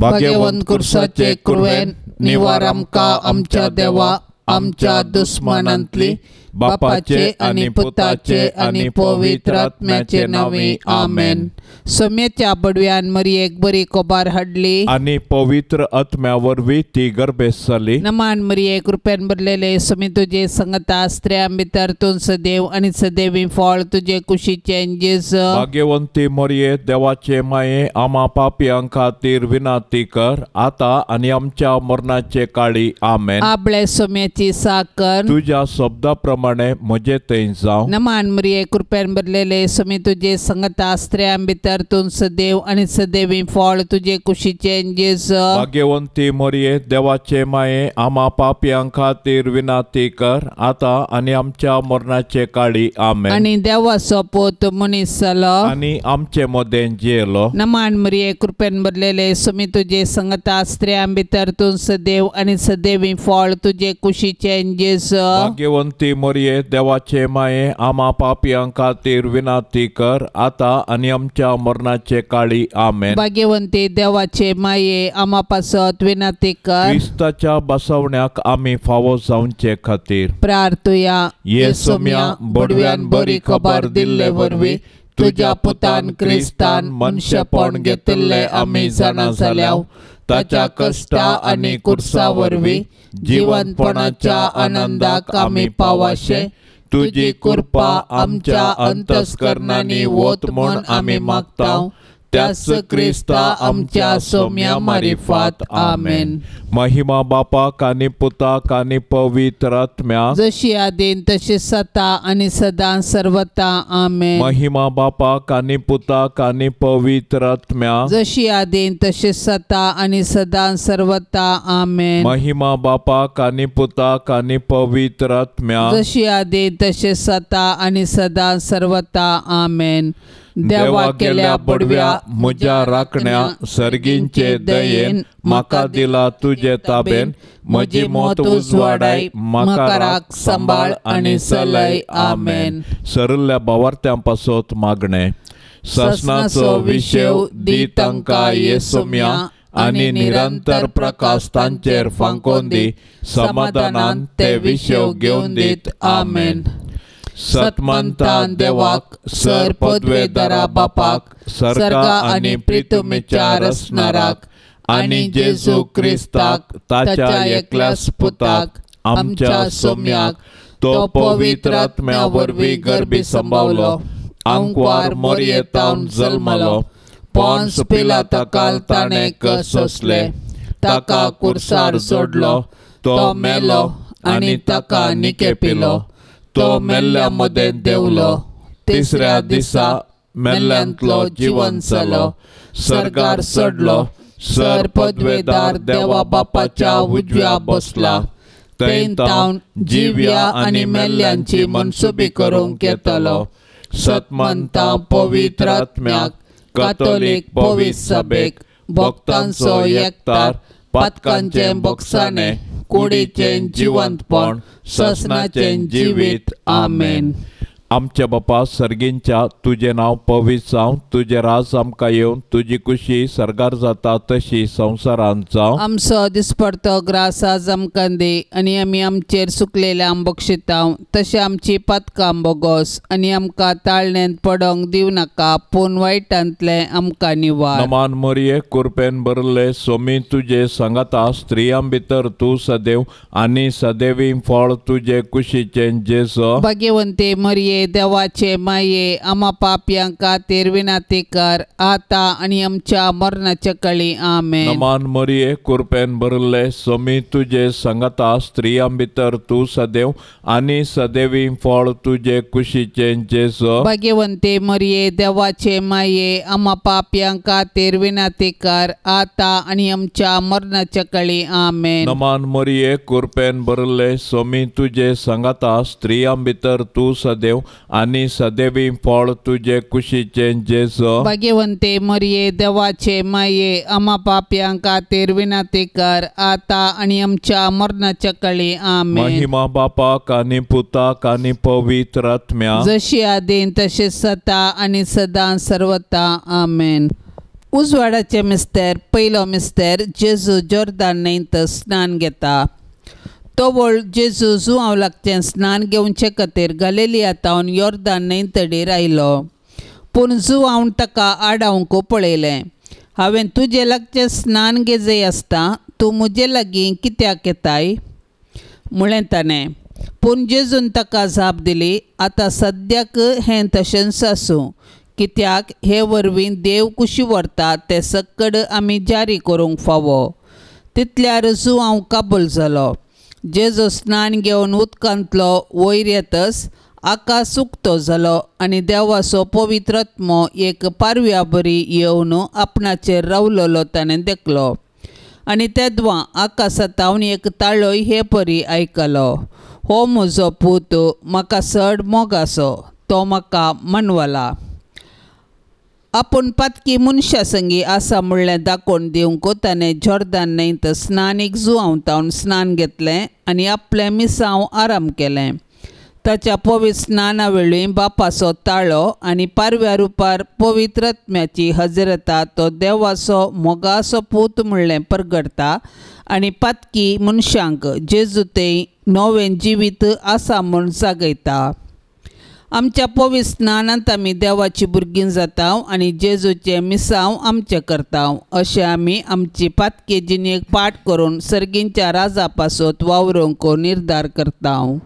भाग्यवंत कुर्साचे कुरवेन निवार आमकां आमच्या देवा आमच्या दुस्मानांतली बापाचे आनी पुताचे आनी पवित्र आत्म्याचे नांवी आमेन. सोम्याच्या बडव्यान मरियेक बरी कोबार हाडली आनी पवित्र आत्म्या वरवीं ती गर्भेस्त जाली. नमान मरिये कृपेन भरलेले सोमी तुजे संगता स्त्रियां भितर तूं सदैव आनी सदैवी फळ तुजे कुशीचें जेजू. भाग्यवंती मरिये देवाचे माये आमा पापयां खातीर विनंती कर आतां आनी आमच्या मरणाचे काळी आमेन. आपले सोम्याची साकर तुज्या शब्दा प्रमाणे म्हजे थंय जावं. नमान मरिये कृपेन भरलेले सोमी तुजे संगता स्त्रियां भितर तूं सदैव आनी सदैवी फळ तुजे कुशीचें जेजू. भाग्यवंती मरिये देवाचे माये आमा पापयां खातीर विनंती कर आतां आनी आमच्या मरणाचे काळी आमेन. आनी देवाचो पूत मनीस जालो आनी आमचे मदें जियेलो. नमान मरिये कृपेन भरलेले सोमी तुजे संगता स्त्रियां भितर तूं सदैव आनी सदैवी फळ तुजे कुशीचें जेजू. भाग्यवंती मरिये देवाचे माये आमा पापयां खातीर विनंती कर आतां आनी आमच्या मरणाचे काळी आमेन. भाग्यवंती देवाचे माये आमा पासत विनंती कर. क्रिस्ताच्या बसवण्याक आमी फावो जावचे खातीर प्रार्थुया. ये सोम्या बडव्यान बरी खबर दिल्ले वरवीं तुज्या पुतान क्रिस्तान मनशेपण घेतिल्ले आमी जाणा जाल्या. ताच्या कश्टा आनी कुर्सा वरवीं जिवनपणाच्या आनंदाक आमी पावाशे तुजी कृपा आमच्या अंतस्करणांनी वत म्हूण आमी मागता. त्याच क्रिस्ता आमच्या सोम्या मारिफात आमेन. महिमा बापाक आनी पुताक आनी पवित्र आत्म्याक जशी आदीन तशी सता आनी सदां सर्वता आमेन. महिमा बापाक आनी पुताक आनी पवित्र आत्म्याक जशी आदीन तशी सता आनी सदां सर्वता आमेन. महिमा बापाक आनी पुताक आनी पवित्र आत्म्याक जशी आदीन तशी सता आनी सदां सर्वता आमेन. देवा केल्या बडव्या म्हज्या राखण्या सर्गींचे दयेन म्हाका दिला तुजे ताबेन म्हजी मत उजवाडाय म्हाका राख सांबाळ आनी चलय आमेन. सरल्या बावार्थ्यां पासत मागणें. ससनाचो विशेव दी तांकां येसोम्या आनी निरंतर प्रकाश तांचेर फांकोवन दी समाधानान ते विशेव घेवन दीत आमेन. सतमंता देवाक सर पदवेदारा बापाक सर्गा आनी प्रितुमीच्या रसनाराक आनी जेजू क्रिस्ताक ताच्या एकल्याच पुताक आमच्या सोम्याक तो पवित्र आत्म्या वरवीं गर्भी संभावलो आंकवार मोरयेतावन जल्मलो पॉन्स पिलाता ताणें सोंसले ताका कुर्सार जोडलो तो मेलो आनी ताका निकेपिलो तो मेल्ल्या मदें देंवलो तिसऱ्या दिसा मेल्ल्यांतलो जिवन जालो सर्गार चडलो सर पदवेदार देवा बापाच्या उजव्या बसला थंय तावन जिव्या आनी मेल्ल्यांची मनसुबी करूंक येतलो. सतमंता पवित्र आत्म्याक कातोलीक पवित्र सभेक भक्तांचो एकतार पातकांचें बोगसाणें कुडीचें जिवंतपण ससनाचें जिवीत आमेन. आमच्या बापा सर्गींच्या तुजें नांव पवित्र जावं तुजें राज आमकां येवन तुजी कुशी सर्गार जाता तशी संवसारांत जावं. आमचो दिसपडतो ग्रास आज आमकां दी आनी आमी आमचेर सुकलेल्या बक्षितांव तशें आमची पातकां बोगोस आनी आमकां ताळण्यांत पडोंक दिवं नाका पूण वायटांतलें आमकां निवार. नमान मरिये कुरपेन भरले सोमी तुजे सांगाता स्त्रियां भितर तूं सदैव आनी सदैवी फळ तुजे कुशीचें जेजू. भाग्यवंती मरिये देवाचे माये आमा पापयां खातीर विनंती कर आतां आनी आमच्या मरणाच्या कळी आमेन. नमान मरिये कुरपेन भरले सोमी तुजे सांगाता स्त्रियां भितर तूं सदैव आनी सदैवी फळ तुजे कुशीचें जेजू. भाग्यवंती मरिये देवाचे माये आमा पापयां खातीर विनंती कर आतां आनी आमच्या मरणाच्या कळी आमेन. नमान मरिये कुरपेन भरले सोमी तुजे सांगाता स्त्रियां भितर तूं सदैव आनी सदैवी फळ तुजे कुशीचें जेजू. भाग्यवंते मरिये देवाचे माये आमा पापयां खातीर विनंती कर आतां आनी आमच्या मरणाच्या कळी आमेन. महिमा बापाक आनी पुताक आनी पवित्र आत्म्याक जशी आदीन तशी सता आनी सदां सर्वता आमेन. उजवाडाचे मिस्तेर पयलो मिस्तेर जेजू जोर्दान न्हंयत स्नान घेता. तोवळ जेजू जुआंव लागचें स्नान घेवचे खातीर गालिलिया तावन योर्दान न्हंयतडीर आयलो. पूण जुआंवन ताका आडावंक पळयलें. हांवें तुजे लागचें स्नान घेजय आसता तूं म्हजे लागीं कित्याक येताय म्हळें ताणें. पूण जेजून ताका जाप दिली, आतां सद्याक हें तशेंच आसूं, कित्याक हे वरवीं देव कुशी व्हरता तें सक्कड आमी जारी करूंक फावो. तितल्यार जुआंव काबूल जालो. जेजू स्नान घेवन उदकांतलो वयर येतच आकाश उक्तो जालो आनी देवाचो पवित्र आत्मो एक पारव्या बरी येवन आपणाचेर रावलेलो ताणें देखलो. आनी तेदवां आकाशांत एक ताळोय हे परी आयकलो, हो म्हजो पूत म्हाका चड मोग आसो, तो म्हाका मनवला. आपूण पातकी मनशा संगी आसा म्हणलें दाखोवन दिवंक ताणें जोर्दान न्हंयत स्नानीक जुआंव तावन स्नान घेतलें आनी आपलें मिसांव आराम केलें. ताच्या पवित्र स्नाना वेळी बापाचो ताळो आनी पारव्या रुपार पवित्र आत्म्याची हजरता तो देवाचो मोगाचो पूत म्हणलें परगडटा आनी पातकी मनशांक जेजू तें नवें जिवीत आसा म्हूण जागयता. आमच्या पवित्र स्नानांत आमी देवाची भुरगीं जाता आनी जेजूचें मिसांव आमचें करता. अशें आमी आमची पातकी जिणेक पाठ करून सर्गींच्या राजा पासत वावरूंक निर्धार करता.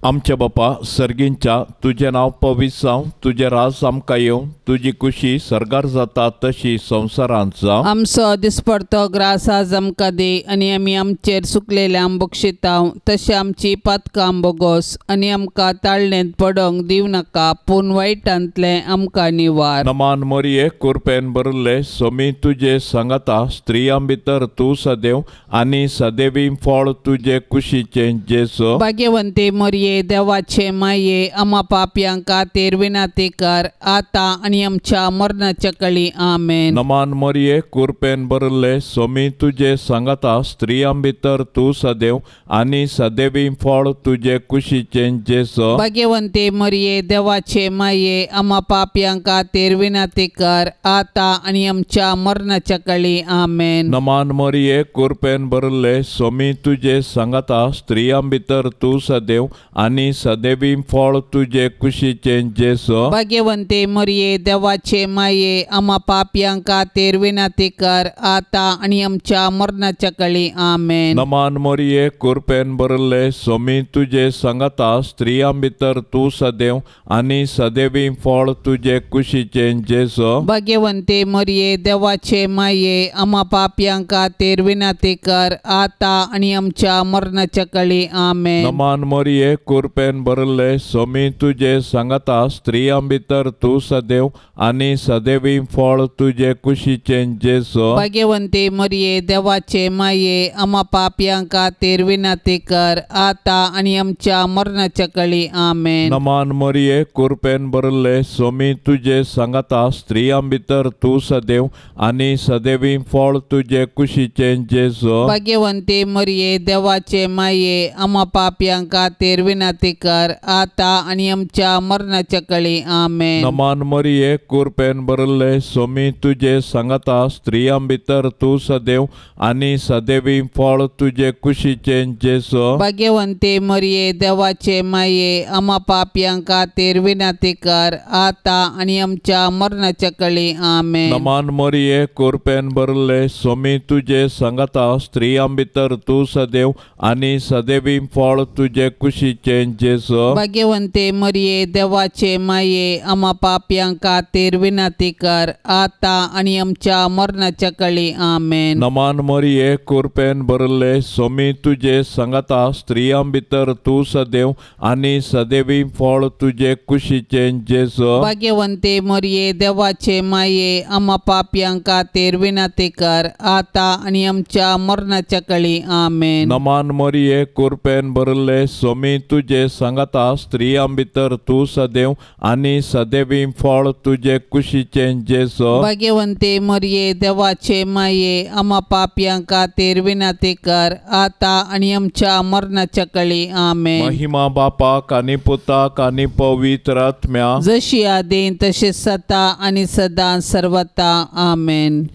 आमच्या बापा सर्गींच्या, तुजें नांव पवित्र जावं, तुजें राज आमकां येवं, तुजी कुशी सर्गार जाता तशी संवसारांत जावं. आमचो दिसपडतो ग्रास आज आमकां दी आनी आमी आमचेर सुकलेल्या बक्षिताव तशें आमची पातकां बोगोस आनी आमकां ताळणेंत पडोंक दिवं नाका, पूण वायटांतलें आमकां निवार. नमान मोरये, कुरपेन भरिल्ले, सोमी तुजे सांगाता, स्त्रियां भितर तूं सदैव आनी सदैवी फळ तुजे कुशीचें जेजू. भाग्यवंती मोरये, देवाचे माये, आमा पापयां खातीर विनंती कर आतां आनी आमच्या मरणाच्या कळी. आमेन. नमान मोरये, कुरपेन भरिल्ले, सोमी तुजे सांगाता, स्त्रियां भितर तूं सदैव आनी सदैवी फळ तुजे कुशीचें जेजू. भाग्यवंती मोरये, देवाचे माये, आमा पापयां खातीर विनंती कर आतां आनी आमच्या मरणाच्या कळी. आमेन. नमान मोरये, कुरपेन भरिल्ले, सोमी तुजे सांगाता, स्त्रियां भितर तूं सदैव आनी सदैवी फळ तुजे कुशीचें जेजू. भाग्यवंती मोरये, देवाचे माये, आमा पापयां खातीर विनंती कर आतां आनी आमच्या मरणाच्या कळी. आमेन. नमान मोरये, कुरपेन भरिल्ले, सोमी तुजे सांगाता, स्त्रियां भितर तूं सदैव आनी सदैवी फळ तुजे कुशीचें जेजू. भाग्यवंती मोरये, देवाचे माये, आमा पापयां खातीर विनंती कर आतां आनी आमच्या मरणाच्या कळी. आमेन. नमान मोरये, कुरपेन भरिल्ले, सोमी तुजे सांगाता, स्त्रियां भितर तूं सदैव आनी सदैवी फळ तुजे कुशीचें जेजू. भाग्यवंती मोरये, देवाचे माये, आमा पापयां खातीर विनंती कर आतां आनी आमच्या मरणाच्या कळी. आमेन. नमान मोरये, कुरपेन भरिल्ले, सोमी तुजे सांगाता, स्त्रियां भितर तूं सदैव आनी सदैवी फळ तुजे कुशीचें जेजू. भाग्यवंती मोरये, देवाचे माये, आमा पापयां खातीर विनंती कर आतां आनी आमच्या मरणाच्या कळी. आमेन. नमान मोरये, कुरपेन भरिल्ले, सोमी तुजे सांगाता, स्त्रियां भितर तूं सदैव आनी सदैवी फळ तुजे कुशीचें जेजू. भाग्यवंती मोरये, देवाचे माये, आमा पापयां खातीर विनंती कर आतां आनी आमच्या मरणाच्या कळी. आमेन. नमान मोरये, कुरपेन भरिल्ले, सोमी तुजे सांगाता, स्त्रियां भितर तूं सदैव आनी सदैवी फळ तुजे कुशीचें जेजू. भाग्यवंती मोरये, देवाचे माये, आमा पापयां खातीर विनंती कर आतां आनी आमच्या मरणाच्या कळी. आमेन. नमान मोरये, कुरपेन भरिल्ले, सोमी तुजे सांगाता, स्त्रियां भितर तूं सदैव आनी सदैवी फळ तुजे कुशीचें जेजू. भाग्यवंती मोरये, देवाचे माये, आमा पापयां खातीर विनंती कर आतां आनी आमच्या मरणाच्या कळी. आमेन. नमान मोरये, कुरपेन भरिल्ले, सोमी तुजे सांगाता, स्त्रियां भितर तूं सदैव आनी सदैवी फळ तुजे कुशीचें जेजू। भाग्यवंते मरिये देवाचे माये, आमा पापयां खातीर विनंती कर आतां आनी आमच्या मरणाच्या कळी। आमेन। महिमा बापाक आनी पुताक आनी पवित्र आत्म्या, जशी आदीं तशी सता आनी सदां सर्वता। आमेन।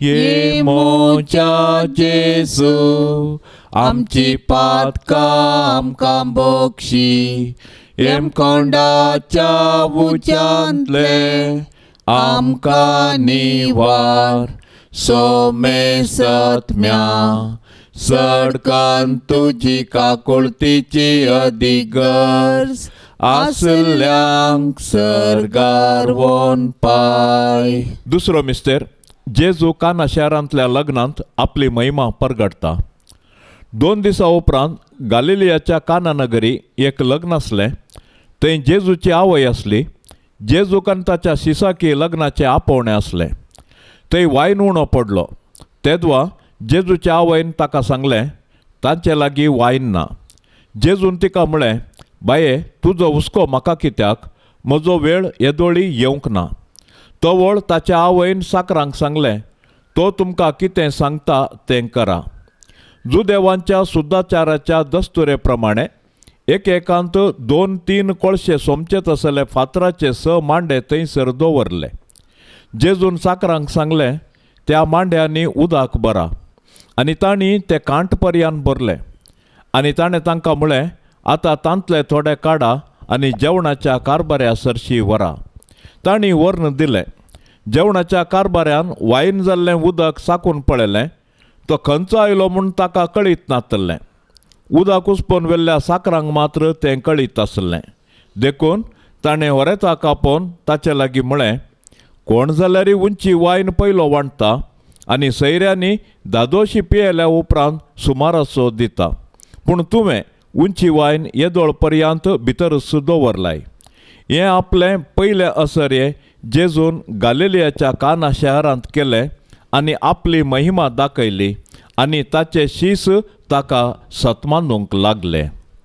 ये मोच्या जेजू, आमची पातकां आमकां बक्षी, येमकोंडाच्या उच्यांतले आमकां निवार, सोमेसत्म्या सडकान तुजी काकुळतीची अदीक गरज आसल्यांक सर्गार वोन पाय। दुसरो मिस्तेर, जेजू काना शहरांतल्या लग्नांत आपली महिमा परगटता। 2 दिसां उपरांत गालिलियाच्या काना नगरी एक लग्न आसलें। थंय जेजूची आवय आसली। जेजूक आनी ताच्या शिसाकी लग्नाचें आपोवणें आसलें। थंय वायन उणो पडलो। तेदवा जेजूच्या आवयन ताका सांगलें, तांचे लागीं वायन ना। जेजून तिका म्हळें, बाये, तुजो हुस्को म्हाका कित्याक? म्हजो वेळ येदोळी येवंक ना। तवळ ताच्या आवयन साकरांक सांगलें, तो तुमकां कितें सांगता तें करा। जुदेवांच्या सुद्दाचाराच्या दस्तुरे प्रमाणे एकेकांत 2-3 कोळशे सोमचे तसले फातराचे 6 मांडे थंयसर दवरले। जेजून साकरांक सांगलें, त्या मांड्यांनी उदक भरा, आनी तांणी ते कांट पर्यान भरले। आनी ताणें तांकां म्हळें, आतां तांतले थोडे काडा आनी जेवणाच्या कारबाऱ्या सरशी व्हरा। तांणी व्हरून दिलें। जेवणाच्या कारबाऱ्यान वायन जाल्लें उदक साकून पळयलें, तो खंयचो आयलो म्हूण ताका कळीत नातलें। उदक उसपोवन व्हेल्ल्या साकरांक मात्र तें कळीत आसलें। देखून ताणें होरेताक आपोवन ताचे लागीं म्हळें, कोण जाल्यार उंची वायन पयलो वांट्टा आनी सैऱ्यांनी दादोशी पियेल्या उपरांत सुमाराचो दिता, पूण तुवें उंची वायन येदोळ पर्यंत भितरच दवरलाय। हें आपलें पयलें असर्य जेजून गालिलियाच्या काना शहरांत केलें आनी आपली महिमा दाखयली आनी ताचे शीस ताका सत्मानूंक लागले।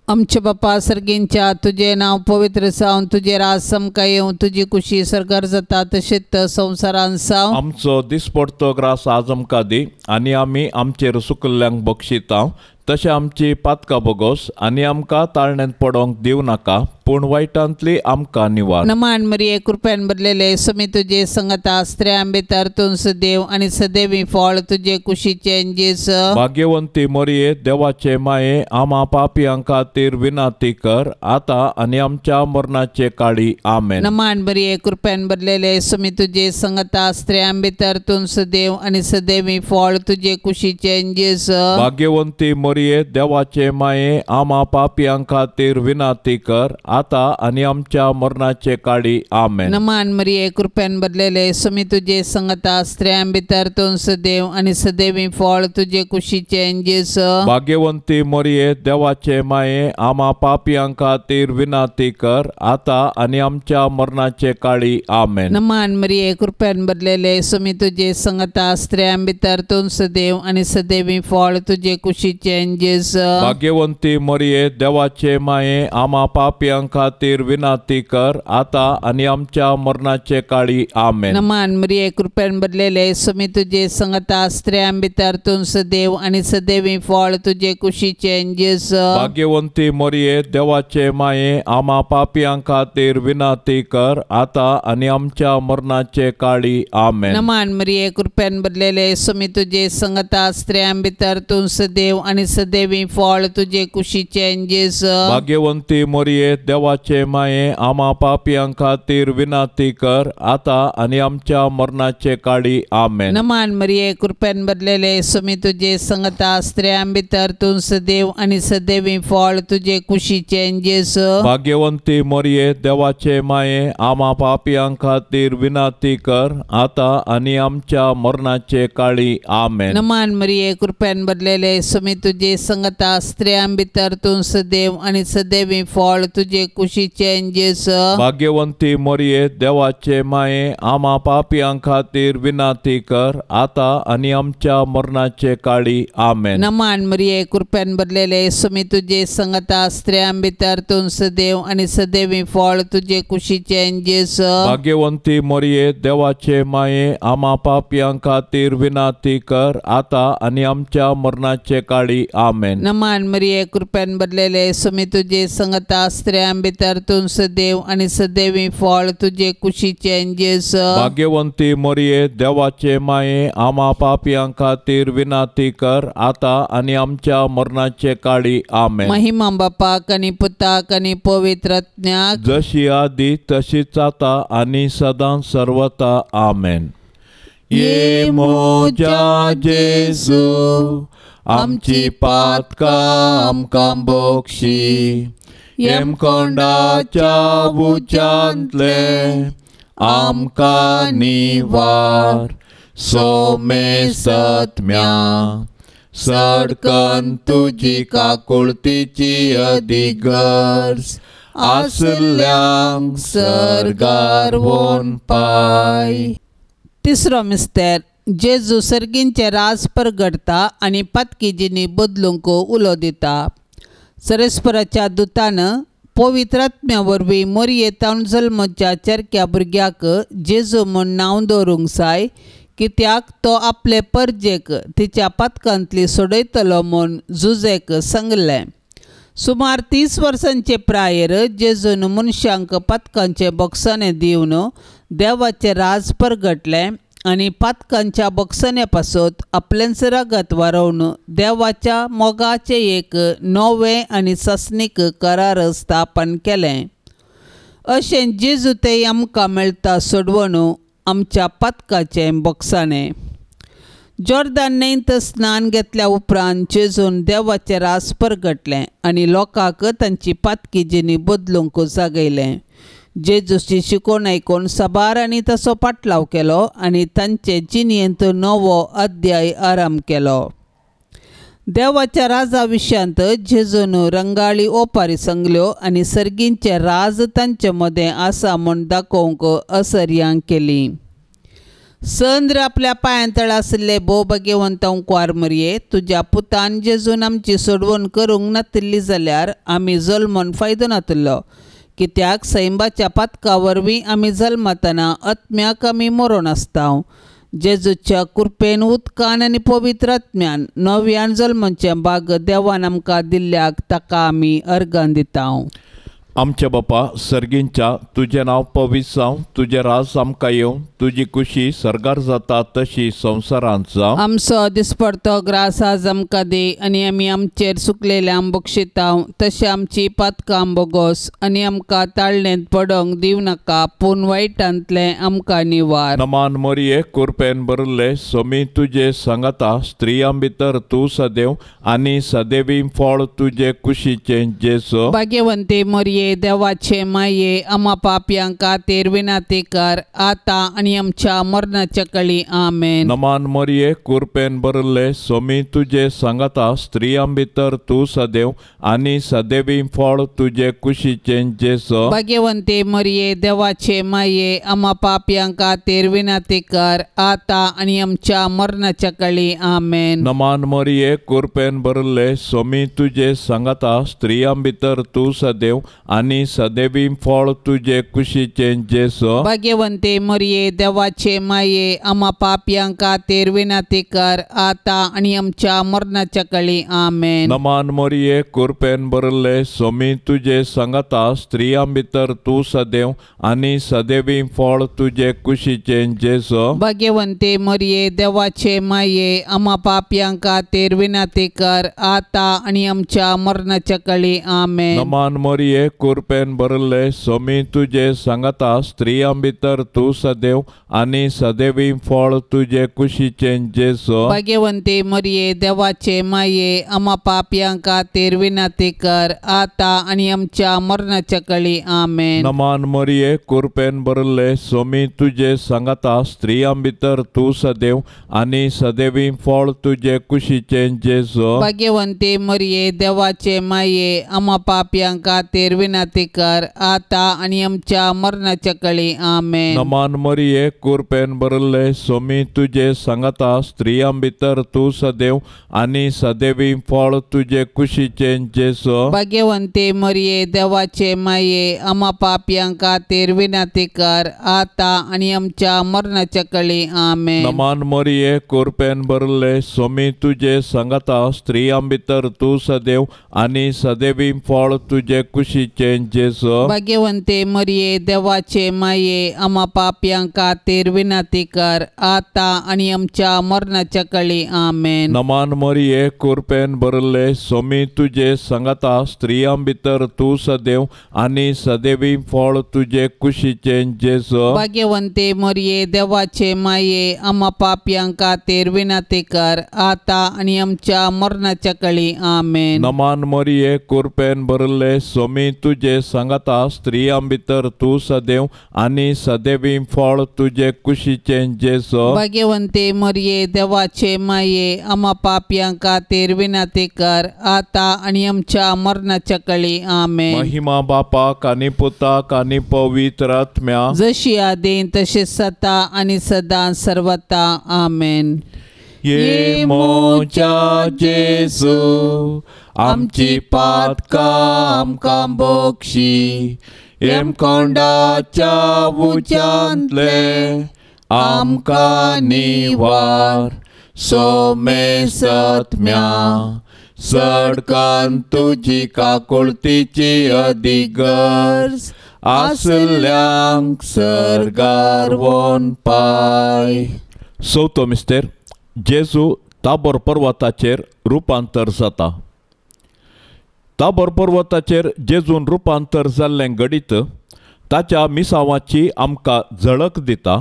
आमच्या बापा सर्गींच्या, तुजें नांव पवित्र जावन, तुजें राज समकां येवं, तुजी कुशी सर्गार जाता तशेंच संवसारांत जावं। आमचो दिसपडतो ग्रास आज आमकां दी, आनी आमी आमचेर सुकल्ल्यांक बक्षिता तशें आमची पातकां बोगोस, आनी आमकां ताळण्यांत पडोंक दिवं नाका, पूण वायटांतली आमकां निवार। नमान मरिये, कृपेन भरलेले, समी तुजे संगता, स्त्रियां भितर तूं सदैव आनी सदैवी फळ तुजे कुशीचें जेजू। भाग्यवंती मरिये, देवाचे माये, आमा पापयां खातीर विनंती कर आतां आनी आमच्या मरणाचे काळी। आमेन। नमान मरिये, कृपेन भरलेले, समी तुजे संगता, स्त्रियां भितर तूं सदैव आनी सदैवी फळ तुजे कुशीचें जेजू। भाग्यवंती मरिये, देवाचे माये, आमा पापयां खातीर विनंती कर आतां आनी आमच्या मरणाचे काळी। आमेन। नमान मरिये, कृपेन भरलेले, समी तुजे संगता, स्त्रियां भितर तूं सदैव आनी सदैवी फळ तुजे कुशीचें जेजू। भाग्यवंती मरिये, देवाचे माये, आमा पापयां खातीर विनंती कर आतां आनी आमच्या मरणाचे काळी। आमेन। नमान मरिये, कृपेन भरलेले, समी तुजे संगता, स्त्रियां भितर तूं सदैव आनी सदैवी फळ तुजे कुशीचें जेजू। भाग्यवंती मरिये, देवाचे माये, आमा पापयां खातीर विनंती कर आतां आनी आमच्या मरणाचे काळी। आमेन। नमान मरिये, कृपेन भरलेले, समी तुजे संगता, स्त्रियां भितर तूं सदैव आनी सदैवी फळ तुजे कुशीचें जेजू। भाग्यवंती मरिये, देवाचे माये, आमा पापयां खातीर विनंती कर आतां आनी आमच्या मरणाचे काळी। आमेन। नमान मरिये, कृपेन भरलेले, समी तुजे संगता, स्त्रियां भितर तूं सदैव आनी सदैवी फळ तुजे कुशीचें जेजू। भाग्यवंती मरिये, देवाचे माये, आमा पापयां खातीर विनंती कर आतां आनी आमच्या मरणाचे काळी। आमेन। नमान मरिये, कृपेन भरलेले, समी तुजे संगता, स्त्रियां भितर तूं सदैव आनी सदैवी फळ तुजे कुशीचें जेजू। भाग्यवंती मरिये, देवाचे माये, आमा पापयां खातीर विनंती कर आतां आनी आमच्या मरणाचे काळी। आमेन। नमान मरिये, कृपेन भरलेले, समी तुजे तुजे संगता स्त्रियां भितर तूं सदैव आनी सदैवी फळ तुजे कुशीचें जेजू। भाग्यवंती मोरये देवाचे माये आमा पापयां खातीर विनंती कर आता आनी आमच्या मरणाचे काळी आमेन। नमान मरिये कृपेन भरलेले स्वामी तुजे संगता स्त्रियां भितर तूं सदैव आनी सदैवी फळ तुजे कुशीचें जेजू। भाग्यवंती मोरये देवाचे माये आमा पापयां खातीर विनंती कर आता आनी आमच्या मरणाचे काळी आमेन। नमान मरिये कृपेन भरलेले स्वामी तुजे संगता स्त्रियां भितर तूं सदैव आनी सदैवी फळ तुजे कुशीचें जेजू। भाग्यवंती मोरये देवाचे माये आमा पापयां खातीर विनंती कर आता आनी आमच्या मरणाचे काळी आमेन। महिमा बापाक आनी पुताक आनी पवित्र आत्म्याक, जशी आदी तशीच आता आनी सदां सर्वता आमेन। ये मोजा जेजू आमची पातकां आमकां बक्षी, येमकोंडाच्या उज्यांतले आमकां निवार, सोमेसत्म्या सडकन तुजी काकुळतीची अदीक गरज आसल्यांक सर्गार वोन पाय। तिसरो मिस्तेर जेजू सर्गींचे राज परगडता आनी पातकी जिणी बदलूंक उलो दिता। सरस्पराच्या दुतान पवित्र आत्म्या वरवीं मोरये तावन जल्मच्या चरक्या भुरग्याक जेजू म्हूण नांव दवरूंक जाय, कित्याक तो आपले परजेक तिच्या पातकांतली सोडयतलो म्हूण जुजेक सांगलें। सुमार 30 वर्सांचे प्रायेर जेजून मनशांक पातकांचे बक्षाणे दिवन देवाचें राज परगटलें आनी पातकांच्या बक्षाणे पासत आपलेंच रगत वारोवन देवाच्या मोगाचें एक नवें आनी सासणीक करार स्थापन केलें। अशें जेजू तें आमकां मेळटा सोडवण आमच्या पातकाचें बक्षाणें। जॉर्दान न्हंयत स्नान घेतल्या उपरांत जेजून देवाचें राज परगटलें आनी लोकांक तांची पातकी जिणी बदलूंक जागयलें। जेजूची शिकवण आयकून साबारांनी ताचो पाटलाव केलो आनी तांचे जिणेंत नवो अध्याय आरंभ केलो। देवाच्या राजा विशयांत जेजून रंगाळी ओपारी सांगल्यो आनी सर्गींचें राज तांचे मदें आसा म्हूण दाखोवंक असर्यां केली। संद्र आपल्या पांयां तळा आशिल्ले भोव भाग्यवंत कुंवार मरये, तुज्या पुतान जेजून आमची सोडवण करूंक नातिल्ली जाल्यार आमी जल्मून फायदो नातिल्लो, कित्याक सैंबाच्या पातका वरवीं आमी जल्मतना आत्म्याक आमी मरोन आसता। जेजूच्या कृपेन उदकान आनी पवित्र आत्म्यान नव्यान जल्मचें भाग देवान आमकां दिल्ल्याक ताका आमी अर्गां दिता। आमच्या बापा सर्गींच्या तुजें नांव पवित्र जावं, तुजें राज आमकां येवं, तुजी कुशी सर्गार जाता तशी संवसारांत जावं। आमचो दिसपडतो ग्रास आज आमकां दी आनी आमी आमचेर सुकलेल्यांक बक्षिता तशें आमची पातकां बोगोस आनी आमकां ताळणेंत पडोंक दिवं नाका, पूण वायटांतलें आमकां निवार। नमान मोरये कुरपेन भरिल्ले सोमी तुजे सांगाता, स्त्रियां भितर तूं सदैव आनी सदैवी फळ तुजे कुशीचें जेजू। भाग्यवंती मोरये देवाचे माये आमा पापयांक खातीर विनंती कर आता आनी आमच्या मरणाच्या कळी आमेन। नमान मोरये कुरपेन भरिल्ले सोमी तुजे सांगाता, स्त्रियां भितर तूं सदैव आनी सदैवी फळ तुजे कुशीचें जेजू। भाग्यवंती मोरये देवाचे माये आमा पापयांक खातीर विनंती कर आता आनी आमच्या मरणाच्या कळी आमेन। नमान मोरये कुरपेन भरिल्ले सोमी तुजे सांगाता, स्त्रियां भितर तूं सदैव आनी सदैवी फळ तुजे कुशीचें जेजू। भाग्यवंती मोरये देवाचे माये आमा पापयांक खातीर विनंती कर आता आनी आमच्या मरणाच्या कळी आमेन। नमान मोरये कुरपेन भरिल्ले सोमी तुजे सांगाता, स्त्रियां भितर तूं सदैव आनी सदैवी फळ तुजे कुशीचें जेजू। भाग्यवंती मोरये देवाचे माये आमा पापयांक खातीर विनंती कर आता आनी आमच्या मरणाच्या कळी आमेन। नमान मोरये कुरपेन भरले सोमी तुजे सांगाता स्त्रियां भितर तूं सदैव आनी सदैवी फळ तुजे कुशीचें जेजू। भाग्यवंती मरिये देवाचे माये आमा पापयां खातीर विनंती कर आता आनी आमच्या मरणाच्या कळी आमेन। नमान मरिये कुरपेन भरले सोमी तुजे सांगाता स्त्रियां भितर तूं सदैव आनी सदैवी फळ तुजे कुशीचें जेजू। भाग्यवंती मरिये देवाचे माये आमा पापयां खातीर विनंती कर आता आनी आमच्या मरणाच्या कळी आमेन। नमान मरिये कुरपेन भरले सोमी तुजे सांगाता स्त्रियां भितर तूं सदैव आनी सदैवी फळ तुजे कुशीचें जेजू। भाग्यवंती मरिये देवाचे माये आमा पापयां खातीर विनंती कर आता आनी आमच्या मरणाच्या कळी आमेन। नमान मरिये कुरपेन भरले सोमी तुजे सांगाता स्त्रियां भितर तूं सदैव आनी सदैवी फळ तुजे कुशीचें जेजू। भाग्यवंती मरिये देवाचे माये आमा पापयां खातीर विनंती कर आता आनी आमच्या मरणाच्या कळी आमेन। नमान मरिये कुरपेन भरले सोमी तुजे सांगाता स्त्रियां भितर तूं सदैव आनी सदैवी फळ तुजे कुशीचें जेजू। भाग्यवंती मरिये देवाचे माये आमा पापयां खातीर विनंती कर आता आनी आमच्या मरणाच्या कळी आमेन। नमान मरिये कुरपेन भरले सोमी तुजे सांगाता स्त्रियां भितर तूं सदैव आनी सदैवी फळ तुजे कुशीचें जेजू। भाग्यवंती मरिये देवाचे माये आमा पापयां खातीर विनंती कर आता आनी आमच्या मरणाच्या कळी आमेन। महिमा बापाक आनी पुताक आनी पवित्र आत्म्या, जशी आदीं तशी सता आनी सदां सर्वता आमेन। ये मोच्या जेजू आमची पातकां आमकां बक्षी, हेमकोंडाच्या उज्यांतले आमकां निवार, सोमे सत्म्या सडकान तुजी काकुळतीची अदीक गरज आसल्यांक सर्गार वोन पाय। चवथो मिस्तेर, जेजू ताबोर पर्वताचेर रुपांतर जाता। ताबोर पर्वताचेर जेजून रुपांतर जाल्लें घडीत ताच्या मिसावाची आमकां झळक दिता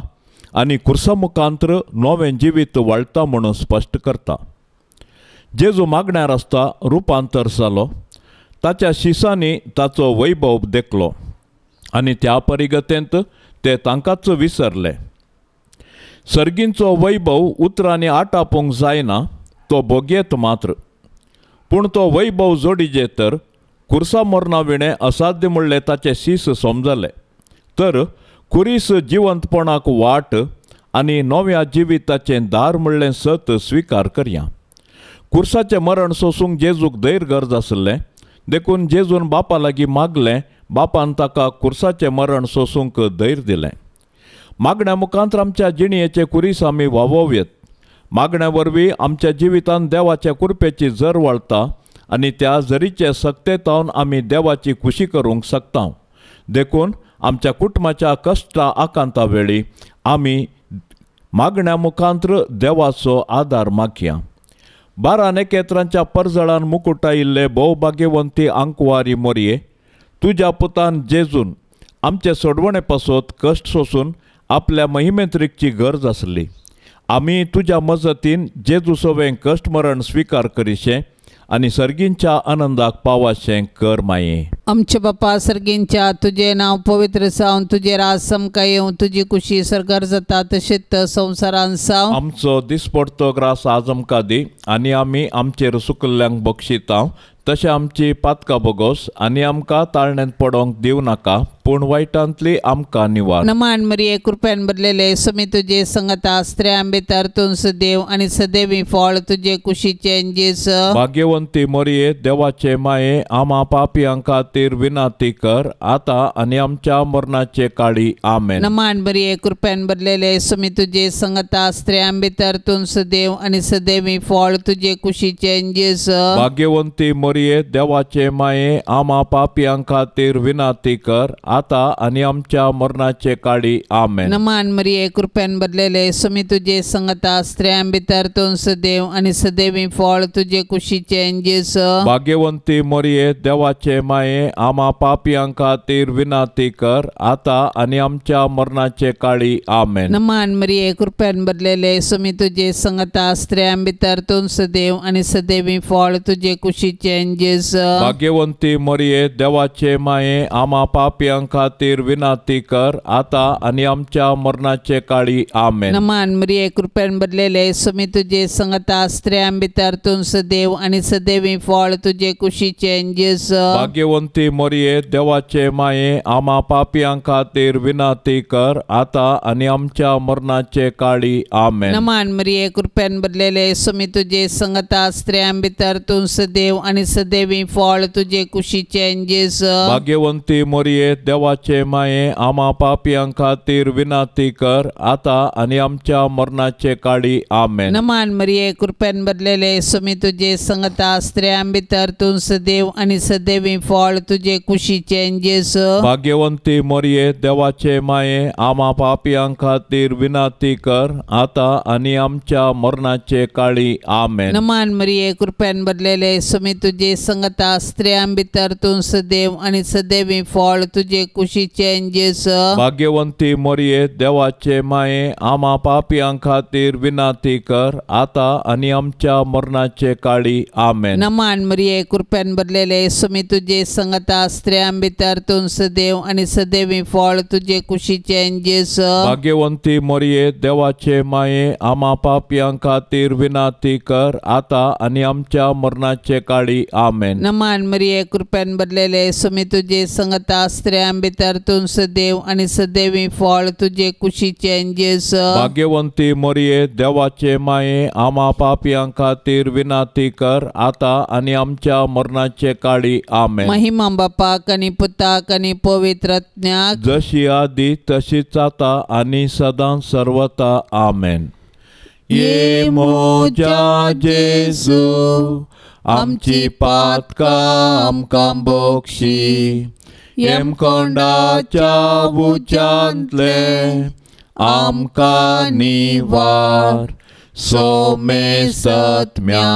आनी खुर्सा मुखांतर नवें जिवीत वाळटा म्हणून स्पश्ट करता। जेजू मागण्यार आसता रुपांतर जालो, ताच्या शिसांनी ताचो वैभव देखलो आनी त्या परिगतेंत ते तांकांच विसरले। सर्गींचो वैभव उतरांनी आटापूंक जायना, तो भोगयेत मात्र, पूण तो वैभव जोडीजे तर खुर्सा मरणा विणें असाध्य म्हणलें ताचें शीस समजलें तर खुरीस जिवंतपणाक वाट आनी नव्या जिविताचें दार म्हणलें सत स्विकार करया। खुर्साचें मरण सोसूंक जेजूक धैर्य गरज आसलें, देखून जेजून बापा लागीं मागलें, बापान ताका खुर्साचें मरण सोसूंक धैर्य दिलें। मागण्या मुखांतर आमच्या जिणयेचे खुरीस आमी वावोवयेत। मागण्या वरवीं आमच्या जिवितांत देवाच्या कृपेची जर वाळटा आनी त्या जरीचे सक्तेतावन आमी देवाची खुशी करूंक शकता। देखून आमच्या कुटुंबाच्या कश्टा आकांता वेळी आमी मागण्या मुखांतर देवाचो आदार मागया। 12 नखेत्रांच्या परजळान मुकुटायिल्ले भोव भाग्यवंती आंकवारी मोरये, तुज्या पुतान जेजून आमचे सोडवणे पासत कश्ट सोसून आपल्या महिमेंत रिगची गरज आसली। आमी तुज्या मजतीन जेजू सवें कश्ट मरण स्विकार करीशें आनी सर्गींच्या आनंदाक पावाशें कर माये। आमचे बापा सर्गींच्या, तुजें नांव पवित्र जावन तुजें राज समकां येवं, तुजी कुशी सर्गार जाता तशेंच संवसारान जावं। आमचो दिसपडतो ग्रास आज आमकां दी आनी आमी आमचेर सुकल्ल्यांक बक्षिता तशें आमची पातकां बोगोस आनी आमकां ताळण्यांत पडोंक दिवं नाका, पूण वायटांतली आमकां निवार। नमान मरिये कृपेन भरलेले समी तुजे संगता, स्त्रियां भितर तूं सदैव आनी सदैवी फळ तुजे कुशीचें जेजू। भाग्यवंती मरिये देवाचे माये आमा पापयां खातीर विनंती कर आता आनी आमच्या मरणाचे काळी आमेन। नमान मरिये कृपेन भरलेले समी तुजे संगता, स्त्रियां भितर तूं सदैव आनी सदैवी फळ तुजे कुशीचें जेजू। भाग्यवंती मरिये मोरये देवाचे माये आमा पापयां खातीर विनाती कर आता आनी आमच्या मरणाचे काळी आमेन। नमान मरिये कृपेन भरलेले सुमी तुजे संगता स्त्रियां भितर तूं सदैव आनी सदैवी फळ तुजे कुशीचे जेजू। भाग्यवंती मोरये देवाचे माये आमा पापयां खातीर विनाती कर आता आनी आमच्या मरणाचे काळी आमेन। नमान मरिये कृपेन भरलेले सुमी तुजे संगता स्त्रियां भितर तूं सदैव आनी सदैवी फळ तुजे कुशीचे जेजू। भाग्यवंती मोरये देवाचे माये आमा पापयां खातीर विनाती कर आता आनी आमच्या मरणाचे काळी आमेन। नमान मरिये कृपेन भरलेले सुमी तुजे संगता स्त्रियां भितर तूं सदैव आनी सदैवी फळ तुजे कुशीचे जेजू। भाग्यवंती मोरये देवाचे माये आमा पापयां खातीर विनाती कर आता आनी आमच्या मरणाचे काळी आमेन। नमान मरिये कृपेन भरलेले सुमी तुजे संगता स्त्रियां भितर तूं सदैव आनी सदैवी फळ तुजे कुशीचे जेजू। भाग्यवंती मोरये देवाचे माये आमा पापयां खातीर विनाती कर आता आनी आमच्या मरणाचे काळी आमेन। नमान मरिये कृपेन भरलेले सुमी तुजे संगता स्त्रियां भितर तूं सदैव आनी सदैवी फळ तुजे कुशीचे जेजू। भाग्यवंती मोरये देवाचे माये आमा पापयां खातीर विनाती कर आता आनी आमच्या मरणाचे काळी आमेन। नमान मरिये कृपेन भरलेले सुमी तुजे संगता स्त्रियां भितर तूं सदैव आनी सदैवी फळ तुजे कुशीचे जेजू। भाग्यवंती मोरये देवाचे माये आमा पापयां खातीर विनाती कर आता आनी आमच्या मरणाचे काळी आमेन। नमान मरिये कृपेन भरलेले सुमी तुजे संगता स्त्रियां भितर तूं सदैव आनी सदैवी फळ तुजे कुशीचे जेजू। भाग्यवंती मोरये देवाचे माये आमा पापयां खातीर विनाती कर आता आनी आमच्या मरणाचे काळी आमेन। नमान मरिये कृपेन भरलेले सुमी तुजे संगता स्त्रियां भितर तूं सदैव आनी सदैवी फळ तुजे कुशीचे जेजू। भाग्यवंती मोरये देवाचे माये आमा पापयां खातीर विनाती कर आता आनी आमच्या मरणाचे काळी आमेन। महिमा बापाक आनी पुताक आनी पवित्र आत्म्याक, जशी आदी तशीच आता आनी सदां सर्वता आमेन। ये मोजा जेजू आमची पातकां आमकां बक्षी, येमकोंडाच्या उज्यांतले आमकां निवार, सोमेसत्म्या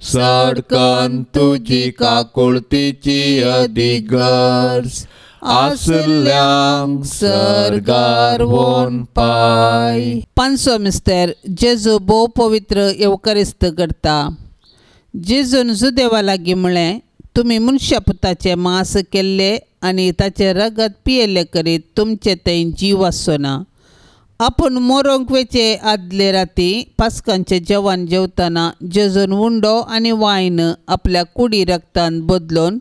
सडकन तुजी काकुळतीची अधिगर्ज आसल्यांक सर्गार वोन पाय। पांचवो मिस्तेर जेजू भोव पवित्र येवकारिस्त करता। जेजून जुदेवा लागीं म्हळें, तुमी मनशा पुताचें मांस केल्लें आनी ताचें रगत पियेल्लें करीत तुमचे थंय जीव आसचो ना। आपूण मोरोंक वेचे आदले राती पास्कांचें जेवण जेवतना जेजून उंडो आनी वायन आपल्या कुडी रगतान बदलून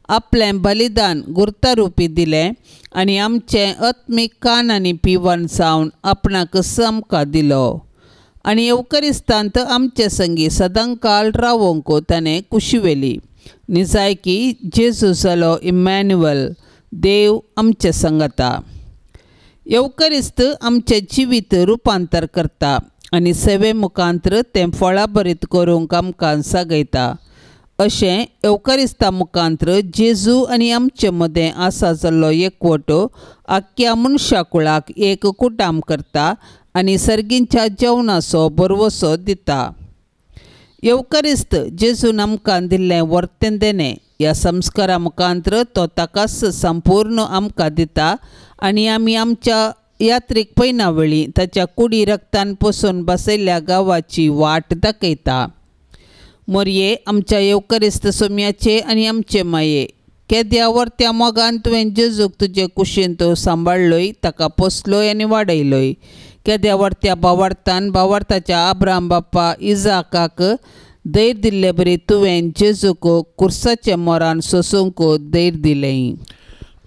आपलें बलिदान गुर्तारुपी दिलें आनी आमचें आत्मीक कान आनी पिवन जावन आपणाक समका दिलो आनी येवकरिस्तांत आमचे संगी सदांकाल रावोंक ताणें कुशी व्हेली। निजायकी जेजू जालो इमॅन्युअल, देव आमचे संगता। येवकरिस्त आमचें जिवीत रुपांतर करता आनी सेवे मुखांतर तें फळाभरीत करूंक आमकां सागयता। अशें येवकारिस्ता मुखांतर जेजू आनी आमचे मदें आसा जाल्लो एकवटो आख्ख्या मनशाकुळाक एक कुटाम करता आनी सर्गींच्या जेवणाचो भरवसो दिता। येवकारिस्त जेजून आमकां दिल्लें वर्तें देणें ह्या संस्कारा मुखांतर तो ताकाच संपूर्ण आमकां दिता आनी आमी आमच्या यात्रीक पयना वेळी ताच्या कुडी रगतान पोसून बसयल्ल्या गांवाची वाट दाखयता। मोरये आमच्या येवकरिस्त सोम्याचे आनी आमचे माये, केद्या वर्त्या मोगान तुवें जेजूक तुजे कुशीन तो सांबाळ्ळोय, ताका पोसलोय आनी वाडयलोय। केद्या वर्त्या बावार्थान बावार्थाच्या आब्राम बाप्पा इजाकाक धैर्य दिल्ले बरी तुवें जेजूक कुर्साच्या मोरान सोसूंक धैर्य दिलें।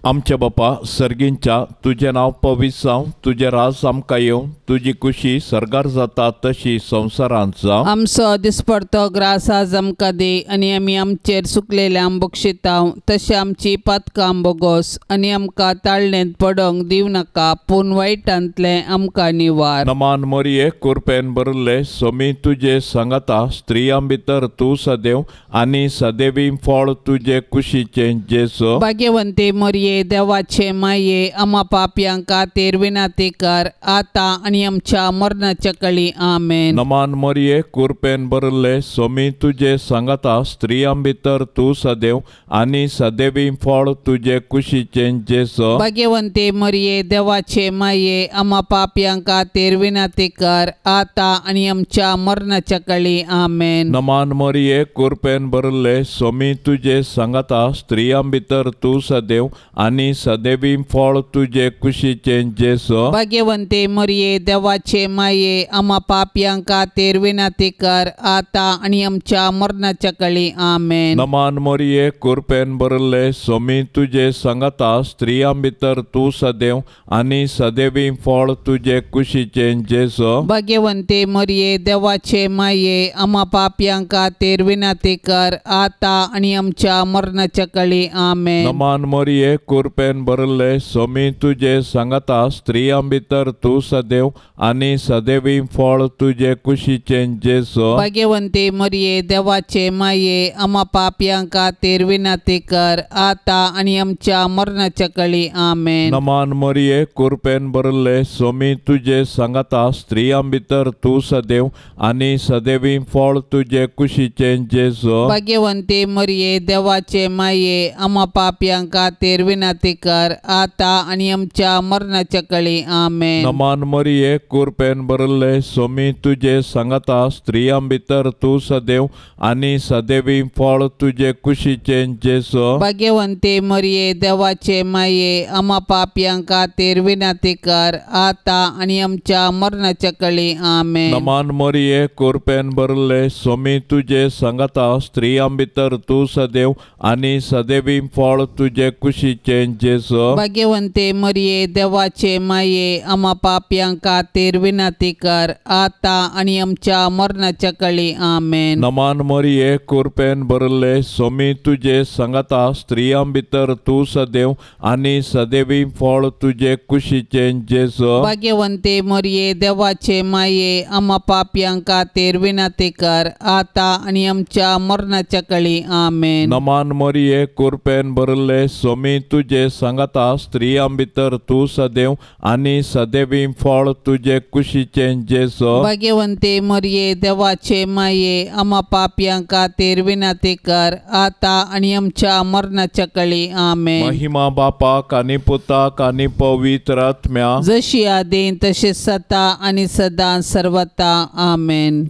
आमच्या बापा सर्गींच्या तुजें नांव पवित्र जावं, तुजें राज आमकां येवं, तुजी कुशी सर्गार जाता तशी संवसारांत जावं. आमचो दिसपडतो ग्रास आज आमकां दी आनी आमी आमचेर सुकलेल्या बक्षितांव तशें आमची पातकां बोगोस आनी आमकां ताळणेंत पडोंक दिवं नाका पूण वायटांतलें आमकां निवार. नमान मोरये कुरपेन भरिल्ले सोमी तुजे सांगाता, स्त्रियां भितर तूं सदैव आनी सदैवी फळ तुजे कुशीचें जेजू. भाग्यवंती मोरये देवाचे माये आमा पापयां खातीर विनंती कर आतां आनी आमच्या मरणाच्या कळी. आमेन. नमान मोरये कुरपेन भरिल्ले सोमी तुजे सांगाता, स्त्रियां भितर तूं सदैव आनी सदैवी फळ तुजे कुशीचें जेजू. भाग्यवंती मोरये देवाचे माये आमा पापयां खातीर विनंती कर आतां आनी आमच्या मरणाच्या कळी. आमेन. नमान मोरये कुरपेन भरिल्ले सोमी तुजे सांगाता, स्त्रियां भितर तूं सदैव आनी सदैवी फळ तुजे कुशीचें जेजू. भाग्यवंती मोरये देवाचे माये आमा पापयां खातीर विनंती कर आतां आनी आमच्या मरणाच्या कळी. आमेन. नमान मोरये कुरपेन भरिल्ले सोमी तुजे सांगाता, स्त्रियां भितर तूं सदैव आनी सदैवी फळ तुजे कुशीचें जेजू. भाग्यवंती मोरये देवाचे माये आमा पापयां खातीर विनंती कर आतां आनी आमच्या मरणाच्या कळी. आमेन. नमान मोरये कुरपेन भरिल्ले सोमी तुजे सांगाता, स्त्रियां भितर तूं सदैव आनी सदैवी फळ तुजे कुशीचें जेजू. भाग्यवंती मोरये देवाचे माये आमा पापयां खातीर विनंती कर आतां आनी आमच्या मरणाच्या कळी. आमेन. नमान मोरये कुरपेन भरिल्ले सोमी तुजे सांगाता, स्त्रियां भितर तूं सदैव आनी सदैवी फळ तुजे कुशीचें जेजू. भाग्यवंती मोरये देवाचे माये आमा पापयां खातीर विनंती कर आतां आनी आमच्या मरणाच्या कळी. आमेन. नमान मोरये कुरपेन भरिल्ले सोमी तुजे सांगाता, स्त्रियां भितर तूं सदैव आनी सदैवी फळ तुजे कुशीचें जेजू. भाग्यवंती मोरये देवाचे माये आमा पापयां खातीर विनंती कर आतां आनी आमच्या मरणाच्या कळी. आमेन. नमान मोरये कुरपेन भरिल्ले सोमी तुजे सांगाता, स्त्रियां भितर तूं सदैव आनी सदैवी फळ तुजे कुशीचें जेजू. भाग्यवंती मोरये देवाचे माये आमा पापयां खातीर विनंती कर आतां आनी आमच्या मरणाच्या कळी. आमेन. नमान मोरये कुरपेन भरिल्ले सोमी तुजे सांगाता, स्त्रियां भितर तूं सदैव आनी सदैवी फळ तुजे कुशीचें जेजू. भाग्यवंती मोरये देवाचे माये आमा पापयां खातीर विनंती कर आतां आनी आमच्या मरणाच्या कळी. आमेन. नमान मोरये कुरपेन भरिल्ले सोमी तुजे सांगाता, स्त्रियां भितर तूं सदैव आनी सदैवी फळ तुजे कुशीचें जेजू. भाग्यवंती मोरये देवाचे माये आमा पापयां खातीर विनंती कर आतां आनी आमच्या मरणाच्या कळी. आमेन. महिमा बापाक आनी पुताक आनी पवित्र आत्म्या, जशी आदीं तशी सता आनी सदां सर्वता. आमेन.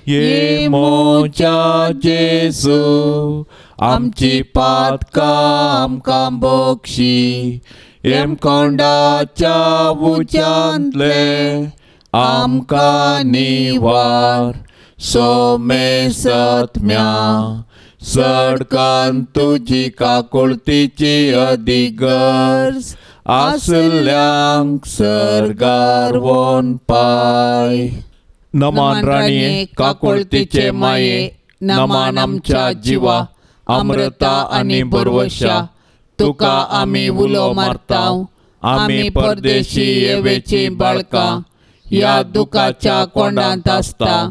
ये मोच्या जेजू आमची पातकां आमकां बक्षी, येमकोंडाच्या उच्यांतले आमकां निवार. सोमे सत्म्या सडकान तुजी काकुळतीची अदीक गरज आसल्यांक सर्गार वोन पाय. नमान राणये काकुळतीचे माये, नमान आमच्या जिवा अमृता आनी बरवशा, तुका आमी उलो मारताव. आमी परदेशी येवेची बाळकां ह्या दुखाच्या कोंडांत आसता.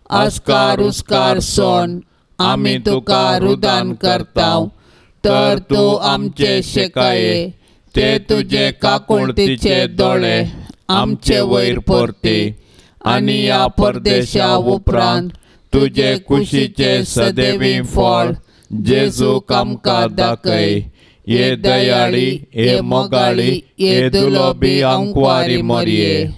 आस्कार उस्कार सोन आमी तुका रुदान करताव, तर तूं आमचे शेकाये ते तुजे काकुळतीचे दोळे आमचे वयर परती आनी ह्या परदेशा उपरांत तुजे कुशीचे सदैवी फळ जेजूक आमकां दाखय. ये दयाळी, ये मोगाळी, ये दुलोबी आंकवारी मोरये.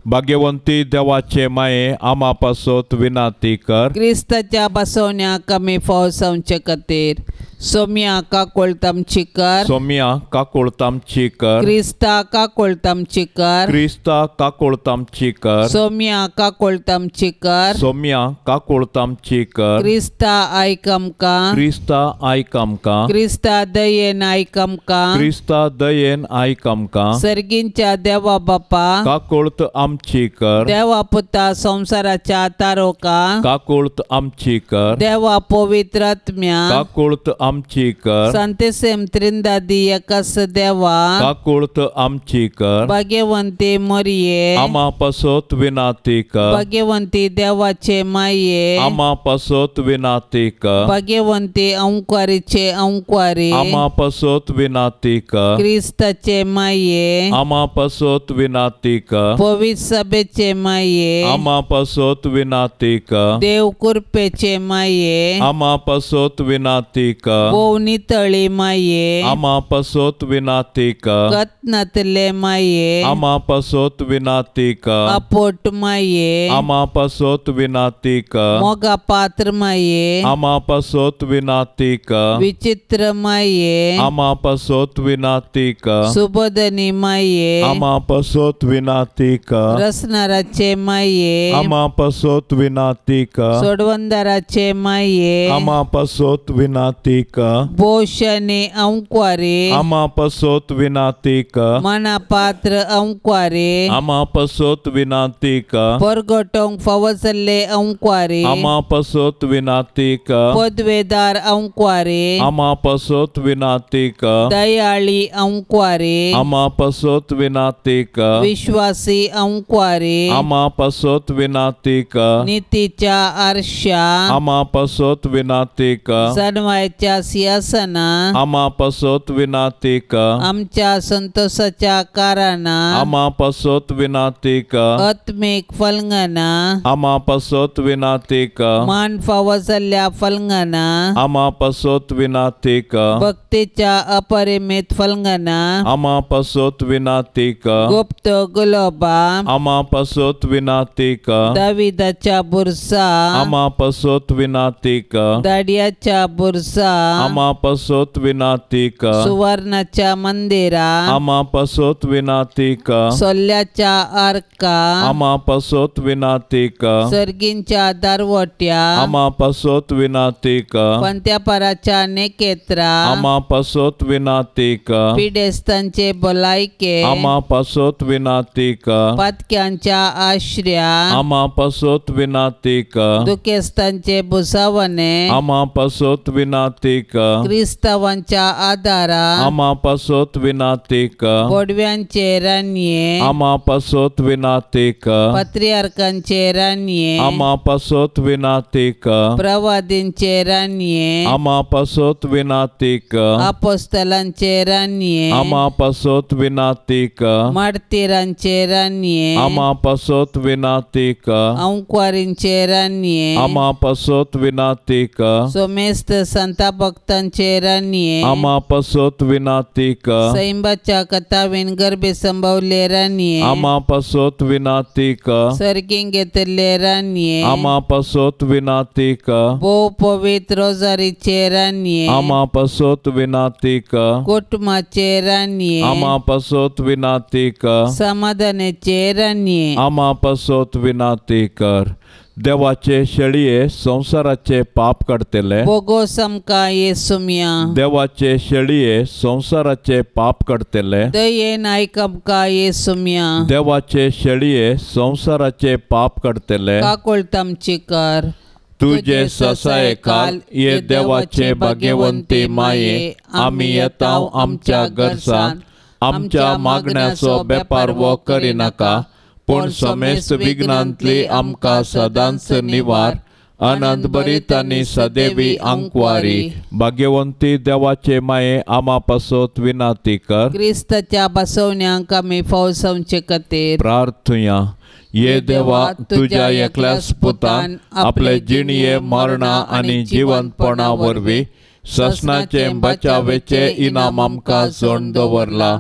भाग्यवंती देवाचे माये आमा पासत विनंती कर. क्रिस्ताच्या बसवण्याक आमी फाव जावचे खातीर. सोम्या काकोळतामची कर, सोम्या काकोळतामची कर, क्रिस्ता काकोळतामची कर, क्रिस्ता काकोळतामची कर, सोम्या काकोळतामची कर, सोम्या काकोळतामची कर, क्रिस्ता आयक आमकां, क्रिस्ता आयक आमकां, क्रिस्ता दयेन आयक आमकां, क्रिस्ता दयेन आयक आमकां, सर्गींच्या देवा बापा काकोळत आमची कर, देवा पुता संवसाराच्या तारोका काकोळत आमची कर, देवा पवित्र आत्म्या काकोळत आमची कर, संतेसेम त्रिंदादी एकास देवा काकोळत आमची कर, भाग्यवंती मोरये आमा पासत विनाती कर, भाग्यवंती देवाचे माये आमा पासत विनाती कर, भाग्यवंती अंकुरीचे अंकुरी आमा पासत विनाती कर, क्रिस्ताचे माये आमा पासत विनाती कर, पवित्र सभेचे माये आमा पासत विनाती कर, देव कृपेचे माये आमा पासत विनाती कर, भोव नितळी माये आमा पासत विनाती कर, कतनातले माये आमा पासत विनाती कर, अपोट माये आमा पासत विनाती कर, मोगा पात्र माये आमा पासत विनाती कर, विचित्र माये आमा पासत विनाती कर, सुबोधनी माये आमा पासत विनाती कर, रसनाराचे माये आमा पासत विनाती कर, सोडवंदाराचे माये आमा पासत विनाती कर, बोशने अंकुरे आमा पासत विनाती कर, मना पात्र अंकुरे आमा पासत विनाती कर, परगटोंक फावसल्ले अंकुरे आमा पासत विनाती कर, पदवेदार अंकुरे आमा पासत विनाती कर, दयाळी अंकुरे आमा पासत विनाती कर, विश्वासी अंकुरे आमा पासत विनाती कर, नीतीच्या आरशा आमा पासत विनाती कर, सनवायच्या सिंहासना आमा पासत विनाती कर, आमच्या संतोषाच्या कारणा आमा पासत विनाती कर, आत्मिक फलंगना आमा पासत विनाती कर, मान फावो जाल्ल्या फलंगना आमा पासत विनाती कर, भक्तीच्या अपरिमित फलंगना आमा पासत विनाती कर, गुप्त गुलोबा आमा पासत विनाती कर, दाविदाच्या बुरसा आमा पासत विनाती कर, दाडियाच्या बुरसा आमा पासत विनाती कर, सुवर्णाच्या मंदिरा आमा पासत विनाती कर, सोल्ल्याच्या आर्का आमा पासत विनाती कर, सर्गींच्या दारवट्या आमा पासत विनाती कर, पंत्यापाराच्या नेकेत्रा आमा पासत विनाती कर, पिडेस्तांचे भलायके आमा पासत विनाती कर, पातक्यांच्या आश्र्या आमा पासत विनाती कर, दुखेस्तांचे भुसावणे आमा पासत विनाती कर, क्रिस्तावांच्या आदारा आमा पासत विनाती कर, बोडव्यांचे रानये आमा पासत विनाती कर, पत्रियार्कांचे रानये आमा पासत विनाती कर, प्रवादींचे रानये आमा पासत विनाती कर, अपोस्तलांचे रानये आमा पासत विनाती कर, मार्तीरांचे रानये आमा पासत विनाती कर, अंकुरींचे रानये आमा पासत विनाती कर, सोमेस्त संता भक्तांचे रानये आमा पासत विनाती कर, सैंबाच्या कथावीन गर्भे संभवले रानये आमा पासत विनाती कर, सर्गीं घेतिल्ले रानये आमा पासत विनाती कर, भोव पवित्र रोजारीचे रानये आमा पासत विनाती कर, कुटुंबाचे रानये आमा पासत विनाती कर, समाधानाचे रानये आमा पासत विनाती कर. देवाचे शेळये संवसाराचे पाप काडटले, बोगोस आमकां येसुम्या, देवाचे शेळये संवसाराचे पाप काडटले, दयेन आयक आमकां येसुम्या, देवाचे शेळये संवसाराचे पाप काडटले, काकोळत आमची कर. तुजे ससाये खाल ये देवाचे भाग्यवंती माये आमी येता आमच्या गरसान, आमच्या मागण्याचो बेपारवो करिनाका, पूण समेस्त विघ्नांतली आमकां सदांच निवार. आनंद भरीत आनी सदैवी आंकवारी भाग्यवंती देवाचे माये आमा पासत विनाती कर. क्रिस्ताच्या बसवण्यांक आमी फावसावचे खातीर प्रार्थुया. ये देवा, तुज्या एकल्याच पुतान आपले जिणये मरणा आनी जिवंतपणा वरवीं ससनाचे बचावेचे इनाम आमकां जोड दवरला.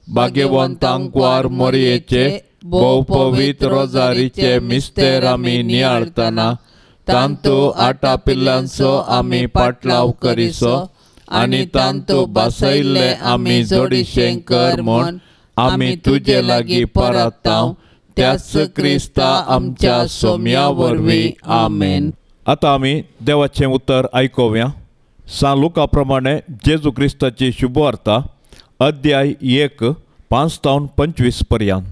भाग्यवंत आंकवार मोरयेचे भोव पवित्र रोजारीचे मिस्तेर आमी नियाळतना तांतू आटा पिल्लांचो आमी पाटलाव करिसो आनी तांतू बसयल्ले आमी जोडीशें कर म्हूण आमी तुजे लागीं परतांव त्याच क्रिस्ता आमच्या सोम्या वरवीं. आमेन. आतां आमी देवाचें उतर आयकुया. सान लुका प्रमाणे जेजू क्रिस्ताची शुभवार्ता अध्याय 1 5 तावन 25 पर्यंत.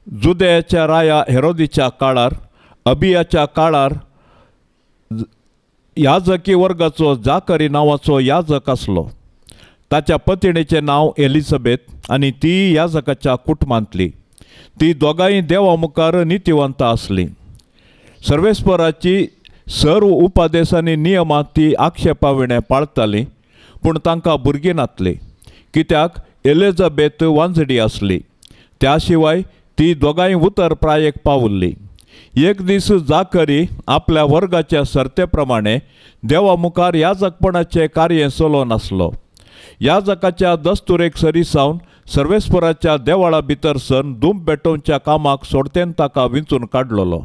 जुदयाच्या राया हेरोदीच्या काळार अबियाच्या काळार याजकी वर्गाचो जाकरी नांवाचो याजक आसलो. ताच्या पतिणेचें नांव एलिझाबेथ आनी ती याजकाच्या कुटुंबांतली. ती दोगांय देवा मुखार नितिवंत आसली. सर्वेस्पराची सर्व उपादेश आनी नियमां ती आक्षेपा विणें पाळताली, पूण तांकां भुरगीं नातली, कित्याक एलिझाबेथ वांजडी आसली. त्या शिवाय ती दोगांय उतर प्रायेक पावल्ली. एक दीस जाकरी आपल्या वर्गाच्या सर्ते प्रमाणे देवा मुखार याजकपणाचें कार्य चलोवन आसलो. याजकाच्या दस्तुरेक सरी सावन सर्वेस्पराच्या देवाळा भितर सन धूप भेटोवच्या कामाक सोडतेन ताका विंचून काडलेलो.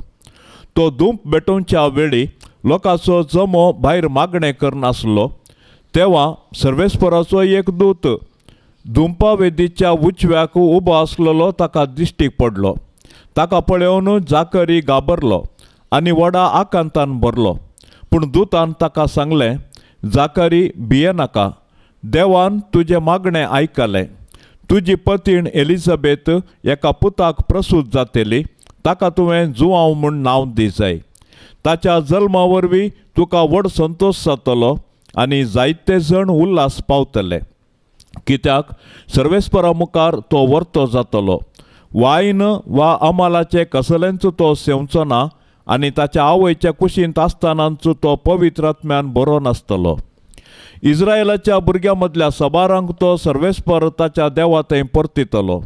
तो धूप भेटोवच्या वेळी लोकांचो जमो भायर मागणें करून आसलो. तेवा सर्वेस्पराचो एक दूत धुंपावेदीच्या उचव्याक उबो आसलेलो ताका दिश्टीक पडलो. ताका पळोवन जाकरी घाबरलो आनी व्हडा आकांतान भरलो. पूण दुतान ताका सांगलें, जाकरी भियेनाका, देवान तुजें मागणें आयकलें. तुजी पतीण एलिझाबेथ एका पुताक प्रसूत जातली, ताका तुवें जुआंव म्हूण नांव दी जाय. ताच्या जल्मा वरवीं तुका व्हड संतोश जातलो आनी जायते जण उल्हास पावतले, कित्याक सर्वेस्परा मुखार तो वर्तो जातलो. वायन वा अमालाचें कसलेंच तो सेवचो ना आनी ताच्या आवयच्या कुशींत आसतनाच तो पवित्र आत्म्यान बरो नासतलो. इस्रायलाच्या भुरग्यां मदल्या सबारांक तो सर्वेस्पर ताच्या देवा थंय परतितलो.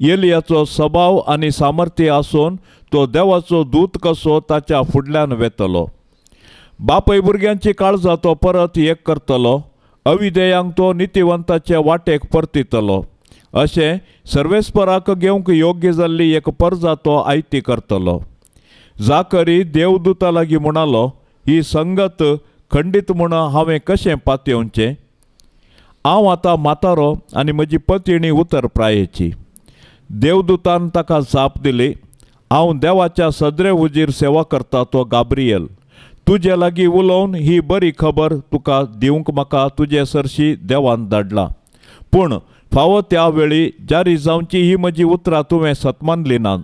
एलियाचो सभाव आनी सामर्थ्य आसून तो देवाचो दूत कसो ताच्या फुडल्यान वेतलो. बापय भुरग्यांची काळजां तो परत एक करतलो, अविधेयांक तो नितिवंताचे वाटेक परतितलो. अशें सर्वेस्पराक घेवंक योग्य जाल्ली एक परजा तो आयती करतलो. जाकरी देवदूता लागीं म्हणालो, ही संगत खंडीत म्हूण हांवें कशें पातयेवचें? हांव आतां म्हातारो आनी म्हजी पतिणी उतर प्रायेची. देवदूतान ताका जाप दिली, हांव देवाच्या सदरे हुजीर सेवा करता तो गाब्रियल. तुजे लागीं उलोवन ही बरी खबर तुका दिवंक म्हाका तुजे सरशी देवान धाडला. पूण फावो त्या वेळी जारी जावची ही म्हजी उतरां तुवें सतमानली ना,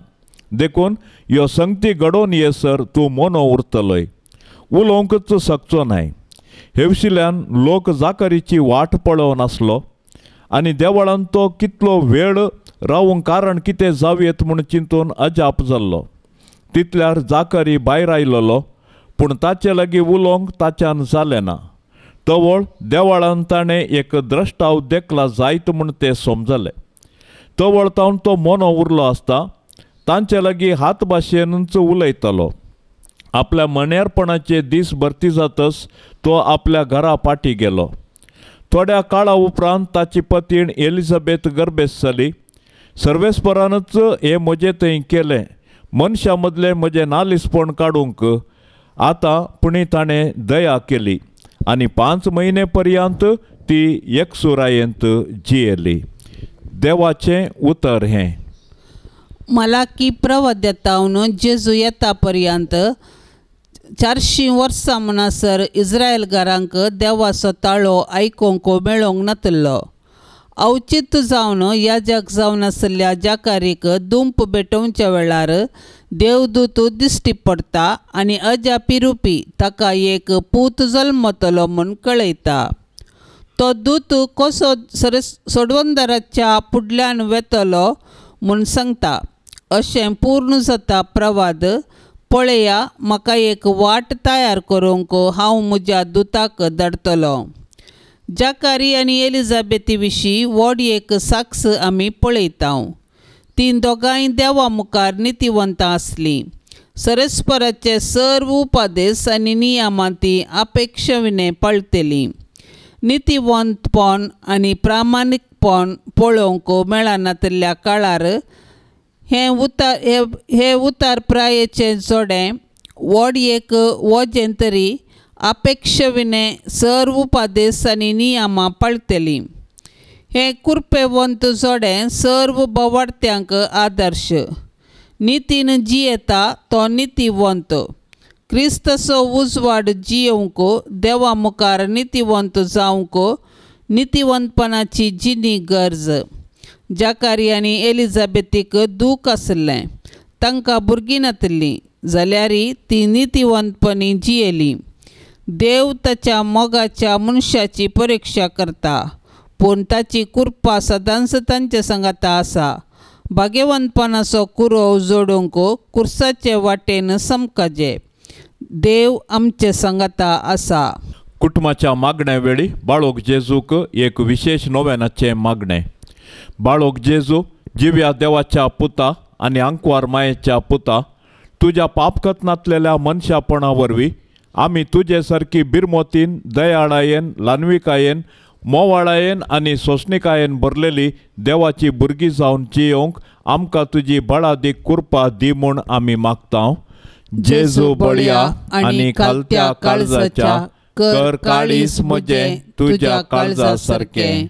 देखून ह्यो संगती घडोवन येसर तूं मोनो उरतलोय, उलोवंकच शकचो नाय. हेवशिल्यान लोक जाकरीची वाट पळोवन आसलो आनी देवळान तो कितलो वेळ रावूंक कारण कितें जावयेत म्हूण चिंतून अजाप जाल्लो. तितल्यार जाकरी भायर आयलेलो, पूण ताचे लागीं उलोवंक ताच्यान जालें ना. तवळ देवळान ताणें एक द्रश्टाव देखला जायत म्हूण तें समजलें. तवळ तावन तो मोनो उरलो आसता तांचे लागीं हात भाशेनूच उलयतालो. आपल्या मण्यारपणाचे दीस भरती जातच तो आपल्या घरा फाटी गेलो. थोड्या काळा उपरांत ताची पतीण एलिझाबेथ गर्भेस्त जाली. सर्वेस्परानूच हें म्हजें थंय केलें, मनशां मदलें म्हजें नालिसपण काडूंक आतां पुणी ताणें दया केली आनी 5 म्हयने पर्यंत ती एकसुरायेंत जियेली. देवाचें उतर हें. मलाकी प्रवद्यतावन जेजू येता पर्यंत 400 वर्सां म्हणसर इस्रायलकारांक देवाचो ताळो आयकूंक मेळोंक नातलो. अवचित जावन याजक जावन आशिल्ल्या जाकारीक दुंप भेटोवच्या वेळार देवदूत दिश्टी पडटा आनी अजापी रुपी ताका एक पूत जल्मतलो म्हूण कळयता. तो दूत कसो सोडवंदराच्या फुडल्यान वेतलो म्हूण सांगता. अशें पूर्ण जाता प्रवाद, पळया म्हाका एक वाट तयार करूंक हांव म्हज्या दुताक धाडटलो. जाकारी आनी एलिझाबेथी विशीं व्हड एक साक्ष आमी पळयता. तीं दोगांय देवा मुखार नितिवंतां आसलीं. सरस्पराचे सर्व उपादेश आनी नियमां ती अपेक्षविणें पाळटलीं. नितिवंतपण आनी प्रामाणीकपण पळोवंक मेळनातिल्ल्या काळार हें उतार प्रायेचें जोडें व्हड एक वजें तरी अपेक्षविणे सर्व उपादेस आनी नियमां पाळटलीं. हें कुरपेवंत जोडें सर्व बवाडत्यांक आदर्श. नितीन जियेता तो नितीवंत. क्रिस्ताचो उजवाड जियोवंक देवा मुखार नितीवंत जावंक नितीवंतपणाची जिणी गरज. जाकारी आनी एलिझाबेथीक दूख आसलें, तांकां भुरगीं नातिल्लीं जाल्यार ती नितीवंतपणी जियेली. देव ताच्या मोगाच्या मनशाची परिक्षा करता, पूण ताची कृपा सदांच तांचे सांगाता आसा. भाग्यवंतपणाचो कुरोव जोडूंक कुर्साचे वाटेन समकाजे. देव आमचे सांगाता आसा. कुटुंबाच्या मागण्या वेळी बाळोक जेजूक एक विशेष नोवेनाचें मागणें. बाळोक जेजू, जिव्या देवाच्या पुता आनी आंकवार मायेच्या पुता, तुज्या पापकथनांतलेल्या मनशापणा वरवीं आमी तुजे सारकी बिरमोतीन, दयाळायेन, ल्हानविकायेन, मोवाळायेन आनी सोंसणिकायेन भरलेली देवाची भुरगीं जावन जियोवंक आमकां तुजी बळादीक कृपा दी म्हूण आमी मागता. जेजू बळया आनी खालत्या काळजाच्या, कर काळीज म्हजें तुज्या काळजा सारकें.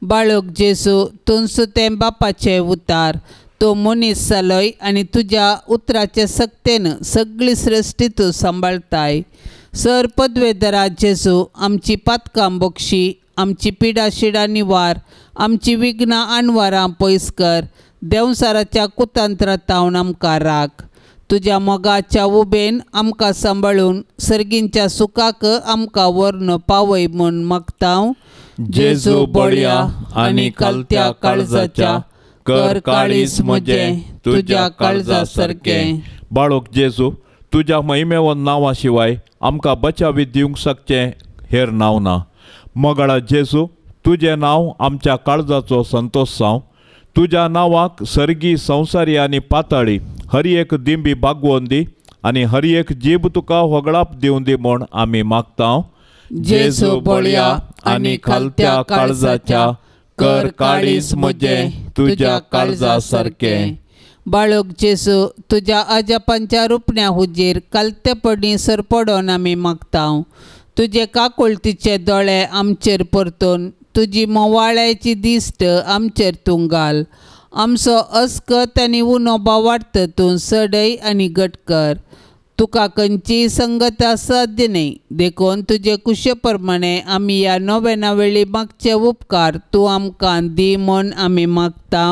बाळक जेजू, तुमचो तें बापाचें उतार, तो मनीस जालोय आनी तुज्या उतराचे सक्तेन सगळी सृश्टी तूं सांबाळताय. सर पदवेदरा जेजू, आमची पातकां बक्षी, आमची पिडा शिडा निवार, आमची विघ्नां आणवारां पयस कर. देंवसाराच्या कुतंत्रातावन आमकां राख. तुज्या मोगाच्या उबेन आमकां सांबाळून सर्गींच्या सुखाक आमकां व्हरून पावय म्हूण मागता. जेजू बळया आनी खालत्या काळजाच्या, कर काळीज म्हजें तुज्या काळजा सारकें. बाळोक जेजू, तुज्या महिमेवन नांवा शिवाय आमकां बचावी दिवंक शकचें हेर नांव ना. मोगाळा जेजू, तुजें नांव आमच्या काळजाचो संतोश जावं. तुज्या नांवाक सर्गी, संवसारी आनी पाताळी हर एक दिंबी बागवोन दी आनी हर एक जीब तुका होगळाप दिवन दी म्हूण आमी मागता. जेजू बळया आनी खालत्या काळजाच्या, कर काळीज म्हजें तुज्या काळजा सारकें. बाळक जेजू, तुज्या अजापांच्या रुपण्या हुजीर कालतेपणी सरपडोन आमी मागता. तुजे काकुळतीचे दोळे आमचेर परतून तुजी मोवाळ्याची दिश्ट आमचेर तूं घाल. आमचो अस्कत आनी उणो बावार्थ तूं सडय आनी घट कर. तुका खंयचीय संगत साध्य न्हय, देखून तुजे कुशे प्रमाणे आमी ह्या नोवेना वेळी मागचे उपकार तूं आमकां दी म्हूण आमी मागता.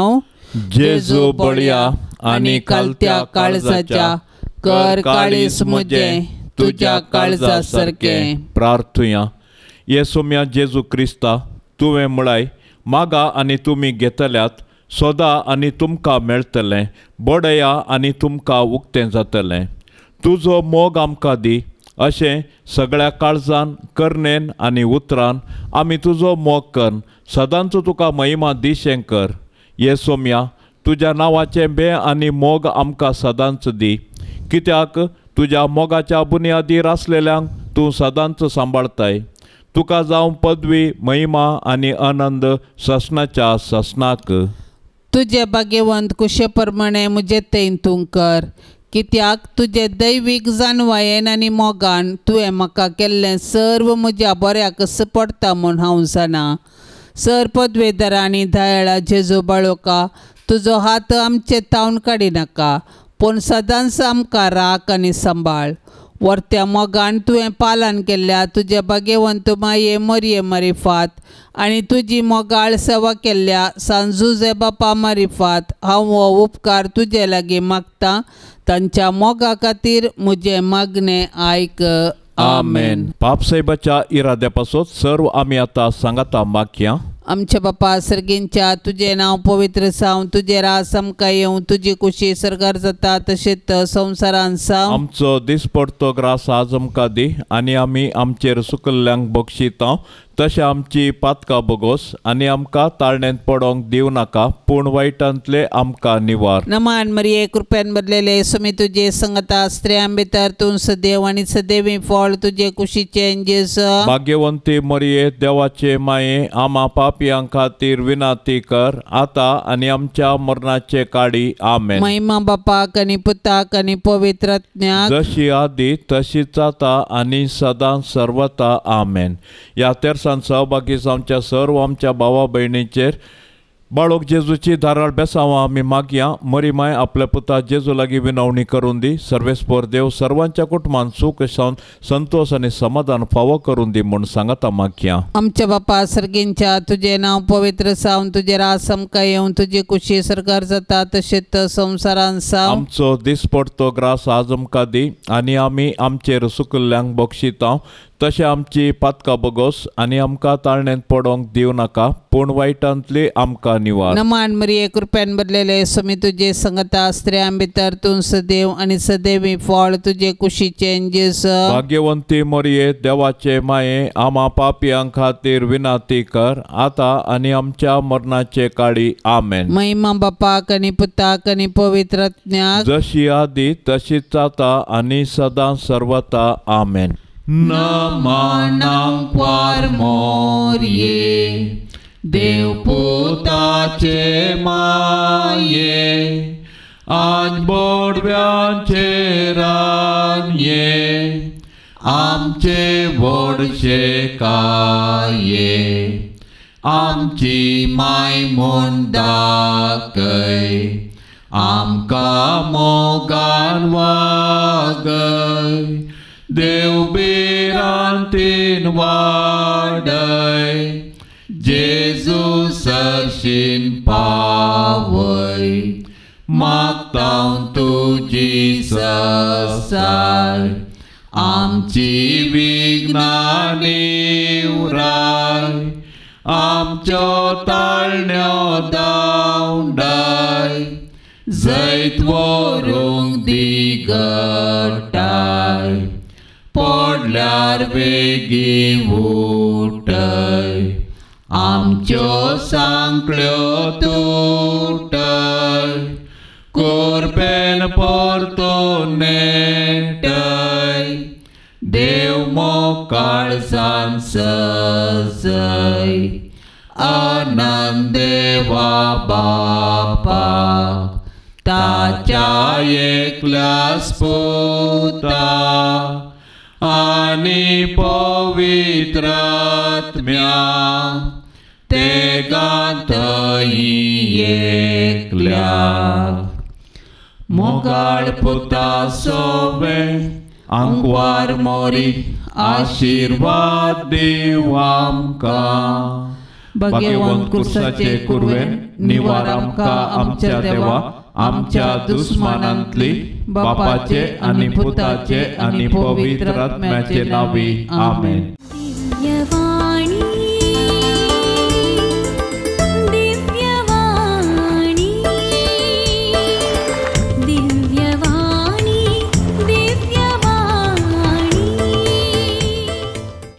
जेजू बळया आनी खालत्या काळजाच्या, कर काळीज म्हजें तुज्या काळजा सारकें. प्रार्थुया. येसोम्या जेजू क्रिस्ता, तुवें म्हळाय, मागा आनी तुमी घेतल्यात, सोदा आनी तुमकां मेळटलें, बडया आनी तुमकां उक्तें जातलें. तुजो मोग आमकां दी, अशें सगळ्या काळजान, करणेन आनी उतरान आमी तुजो मोग कर सदांच तुका महिमा दिशें कर. येसोम्या, तुज्या नांवाचें बें आनी मोग आमकां सदांच दी, कित्याक तुज्या मोगाच्या बुन्यादीर आसलेल्यांक तूं सदांच सांबाळताय. तुका जावं पदवी, महिमा आनी आनंद ससनाच्या ससनाक. तुजे भाग्यवंत कुशे प्रमाणे म्हजें तें तूं कर, कित्याक तुजे दैवीक जाणवायेन आनी मोगान तुवें म्हाका केल्लें सर्व म्हज्या बऱ्याक पडटा म्हूण हांव जाणा. सर पदवेदारा आनी दयाळा जेजू बाळोका, तुजो हात आमचे तावन काडिनाका, पूण सदांच आमकां राख आनी सांबाळ. वर्त्या मोगान तुवें पालन केल्ल्या तुज्या भाग्यवंत माये मरये मारिफात आनी तुजी मोगाळ सेवा केल्ल्या सांजुजे बापा मारिफात हांव हो उपकार तुजे लागीं मागता. तांच्या मोगा खातीर म्हजें मागणें आयक. आमेन. पापसाहेबाच्या इराद्या पासत सर्व आमी आतां सांगाता मागया. आमच्या बापा सर्गींच्या, तुजें नांव पवित्र जावं, तुजें राज आमकां येवं, तुजी कुशी सरकार जाता तशेंच संवसारान जावं. आमचो दिसपडतो ग्रास आज आमकां दी आनी आमी आमचेर सुकल्ल्यांक बक्षिता तशें आमची पातकां बोगोस आनी आमकां ताळण्यांत पडोंक दिवं नाका पूण वायटांतले आमकां निवार. नमान मरिये कृपेन भरलेले सुमी तुजे संगता स्त्रियां भितर तूं सदैव आनी सदैवी फळ तुजे कुशीचें जेजू. भाग्यवंती मरिये देवाचे माये आमा पापयां खातीर विनाती कर आतां आनी आमच्या मरणाचे काडी. आमेन. महिमा बापाक आनी पुताक आनी पवित्र आत्म्याक जशी आदी तशीच आतां आनी सदां सर्वता. आमेन. ह्या तेरसान सहभागी जावच्या सर्व आमच्या भावा भयणीचेर बाळोक जेजूची धाराळ बेसांवां आमी मागया. मरी माय आपल्या पुता जेजू लागीं विनवणी करून दी. सर्वेस्पर देव सर्वांच्या कुटुंबान सूख संतोष आनी समाधान फावो करून दी म्हूण सांगता मागया. आमच्या बापा सर्गींच्या तुजें नांव पवित्र जावन तुजें राज आमकां येवन तुजी कुशी सरकार जाता तशेंच संवसारान जावं. आमचो दिसपडतो ग्रास आज आमकां दी आनी आमी आमचेर सुकिल्ल्यांक बक्षिता तशें आमची पातकां बोगोस आनी आमकां ताळण्यांत पडोंक दिवं नाका पूण वायटांतली आमकां निवार. नमान मरिये कृपेन भरलेले सुमी तुजे संगता स्त्रियां भितर तूं सदैव आनी सदैवी फळ तुजे कुशीचें जेजू. भाग्यवंती मरिये देवाचे माये आमा पापयां खातीर विनाती कर आतां आनी आमच्या मरणाचे काडी. आमेन. महिमा बापाक आनी पुताक आनी पवित्र आत्म्याक जशी आदी तशीच आतां आनी सदां सर्वता. आमेन. नमनांकवार मोरये देवपुताचे माये आज बोडव्यांचे रानये आमचे व्हडशे काये आमची माय म्हूण दाखय आमकां मोगान वागय देव भिरांतीन वाडय जेजू सरशीन पावय मागता तुजी ससाय आमची विघ्नां निवराय आमच्यो ताळण्यो धांवडाय जैत व्हरूंक दिगटाय पडल्यार बेगीन उठय आमच्यो सांकळ्यो तुटय कोरपेन परतून नेटय देव मोकाळसान सजय आनंद देवा बापाक ताच्या एकल्याच पुता आनी पवित्र आत्म्या ते गांतय एकल्या. मोगाळ पुता सोबे आंकवार मोरी आशिर्वाद दीव आमकां. भाग्यवंत कुर्साचे कुरवेन निवार आमकां आमच्या देवा आमच्या दुस्मानांतली बापाचे आनी पुताचे आनी पवित्र आत्म्याचे नांवी. आमेन. दिव्यवाणी.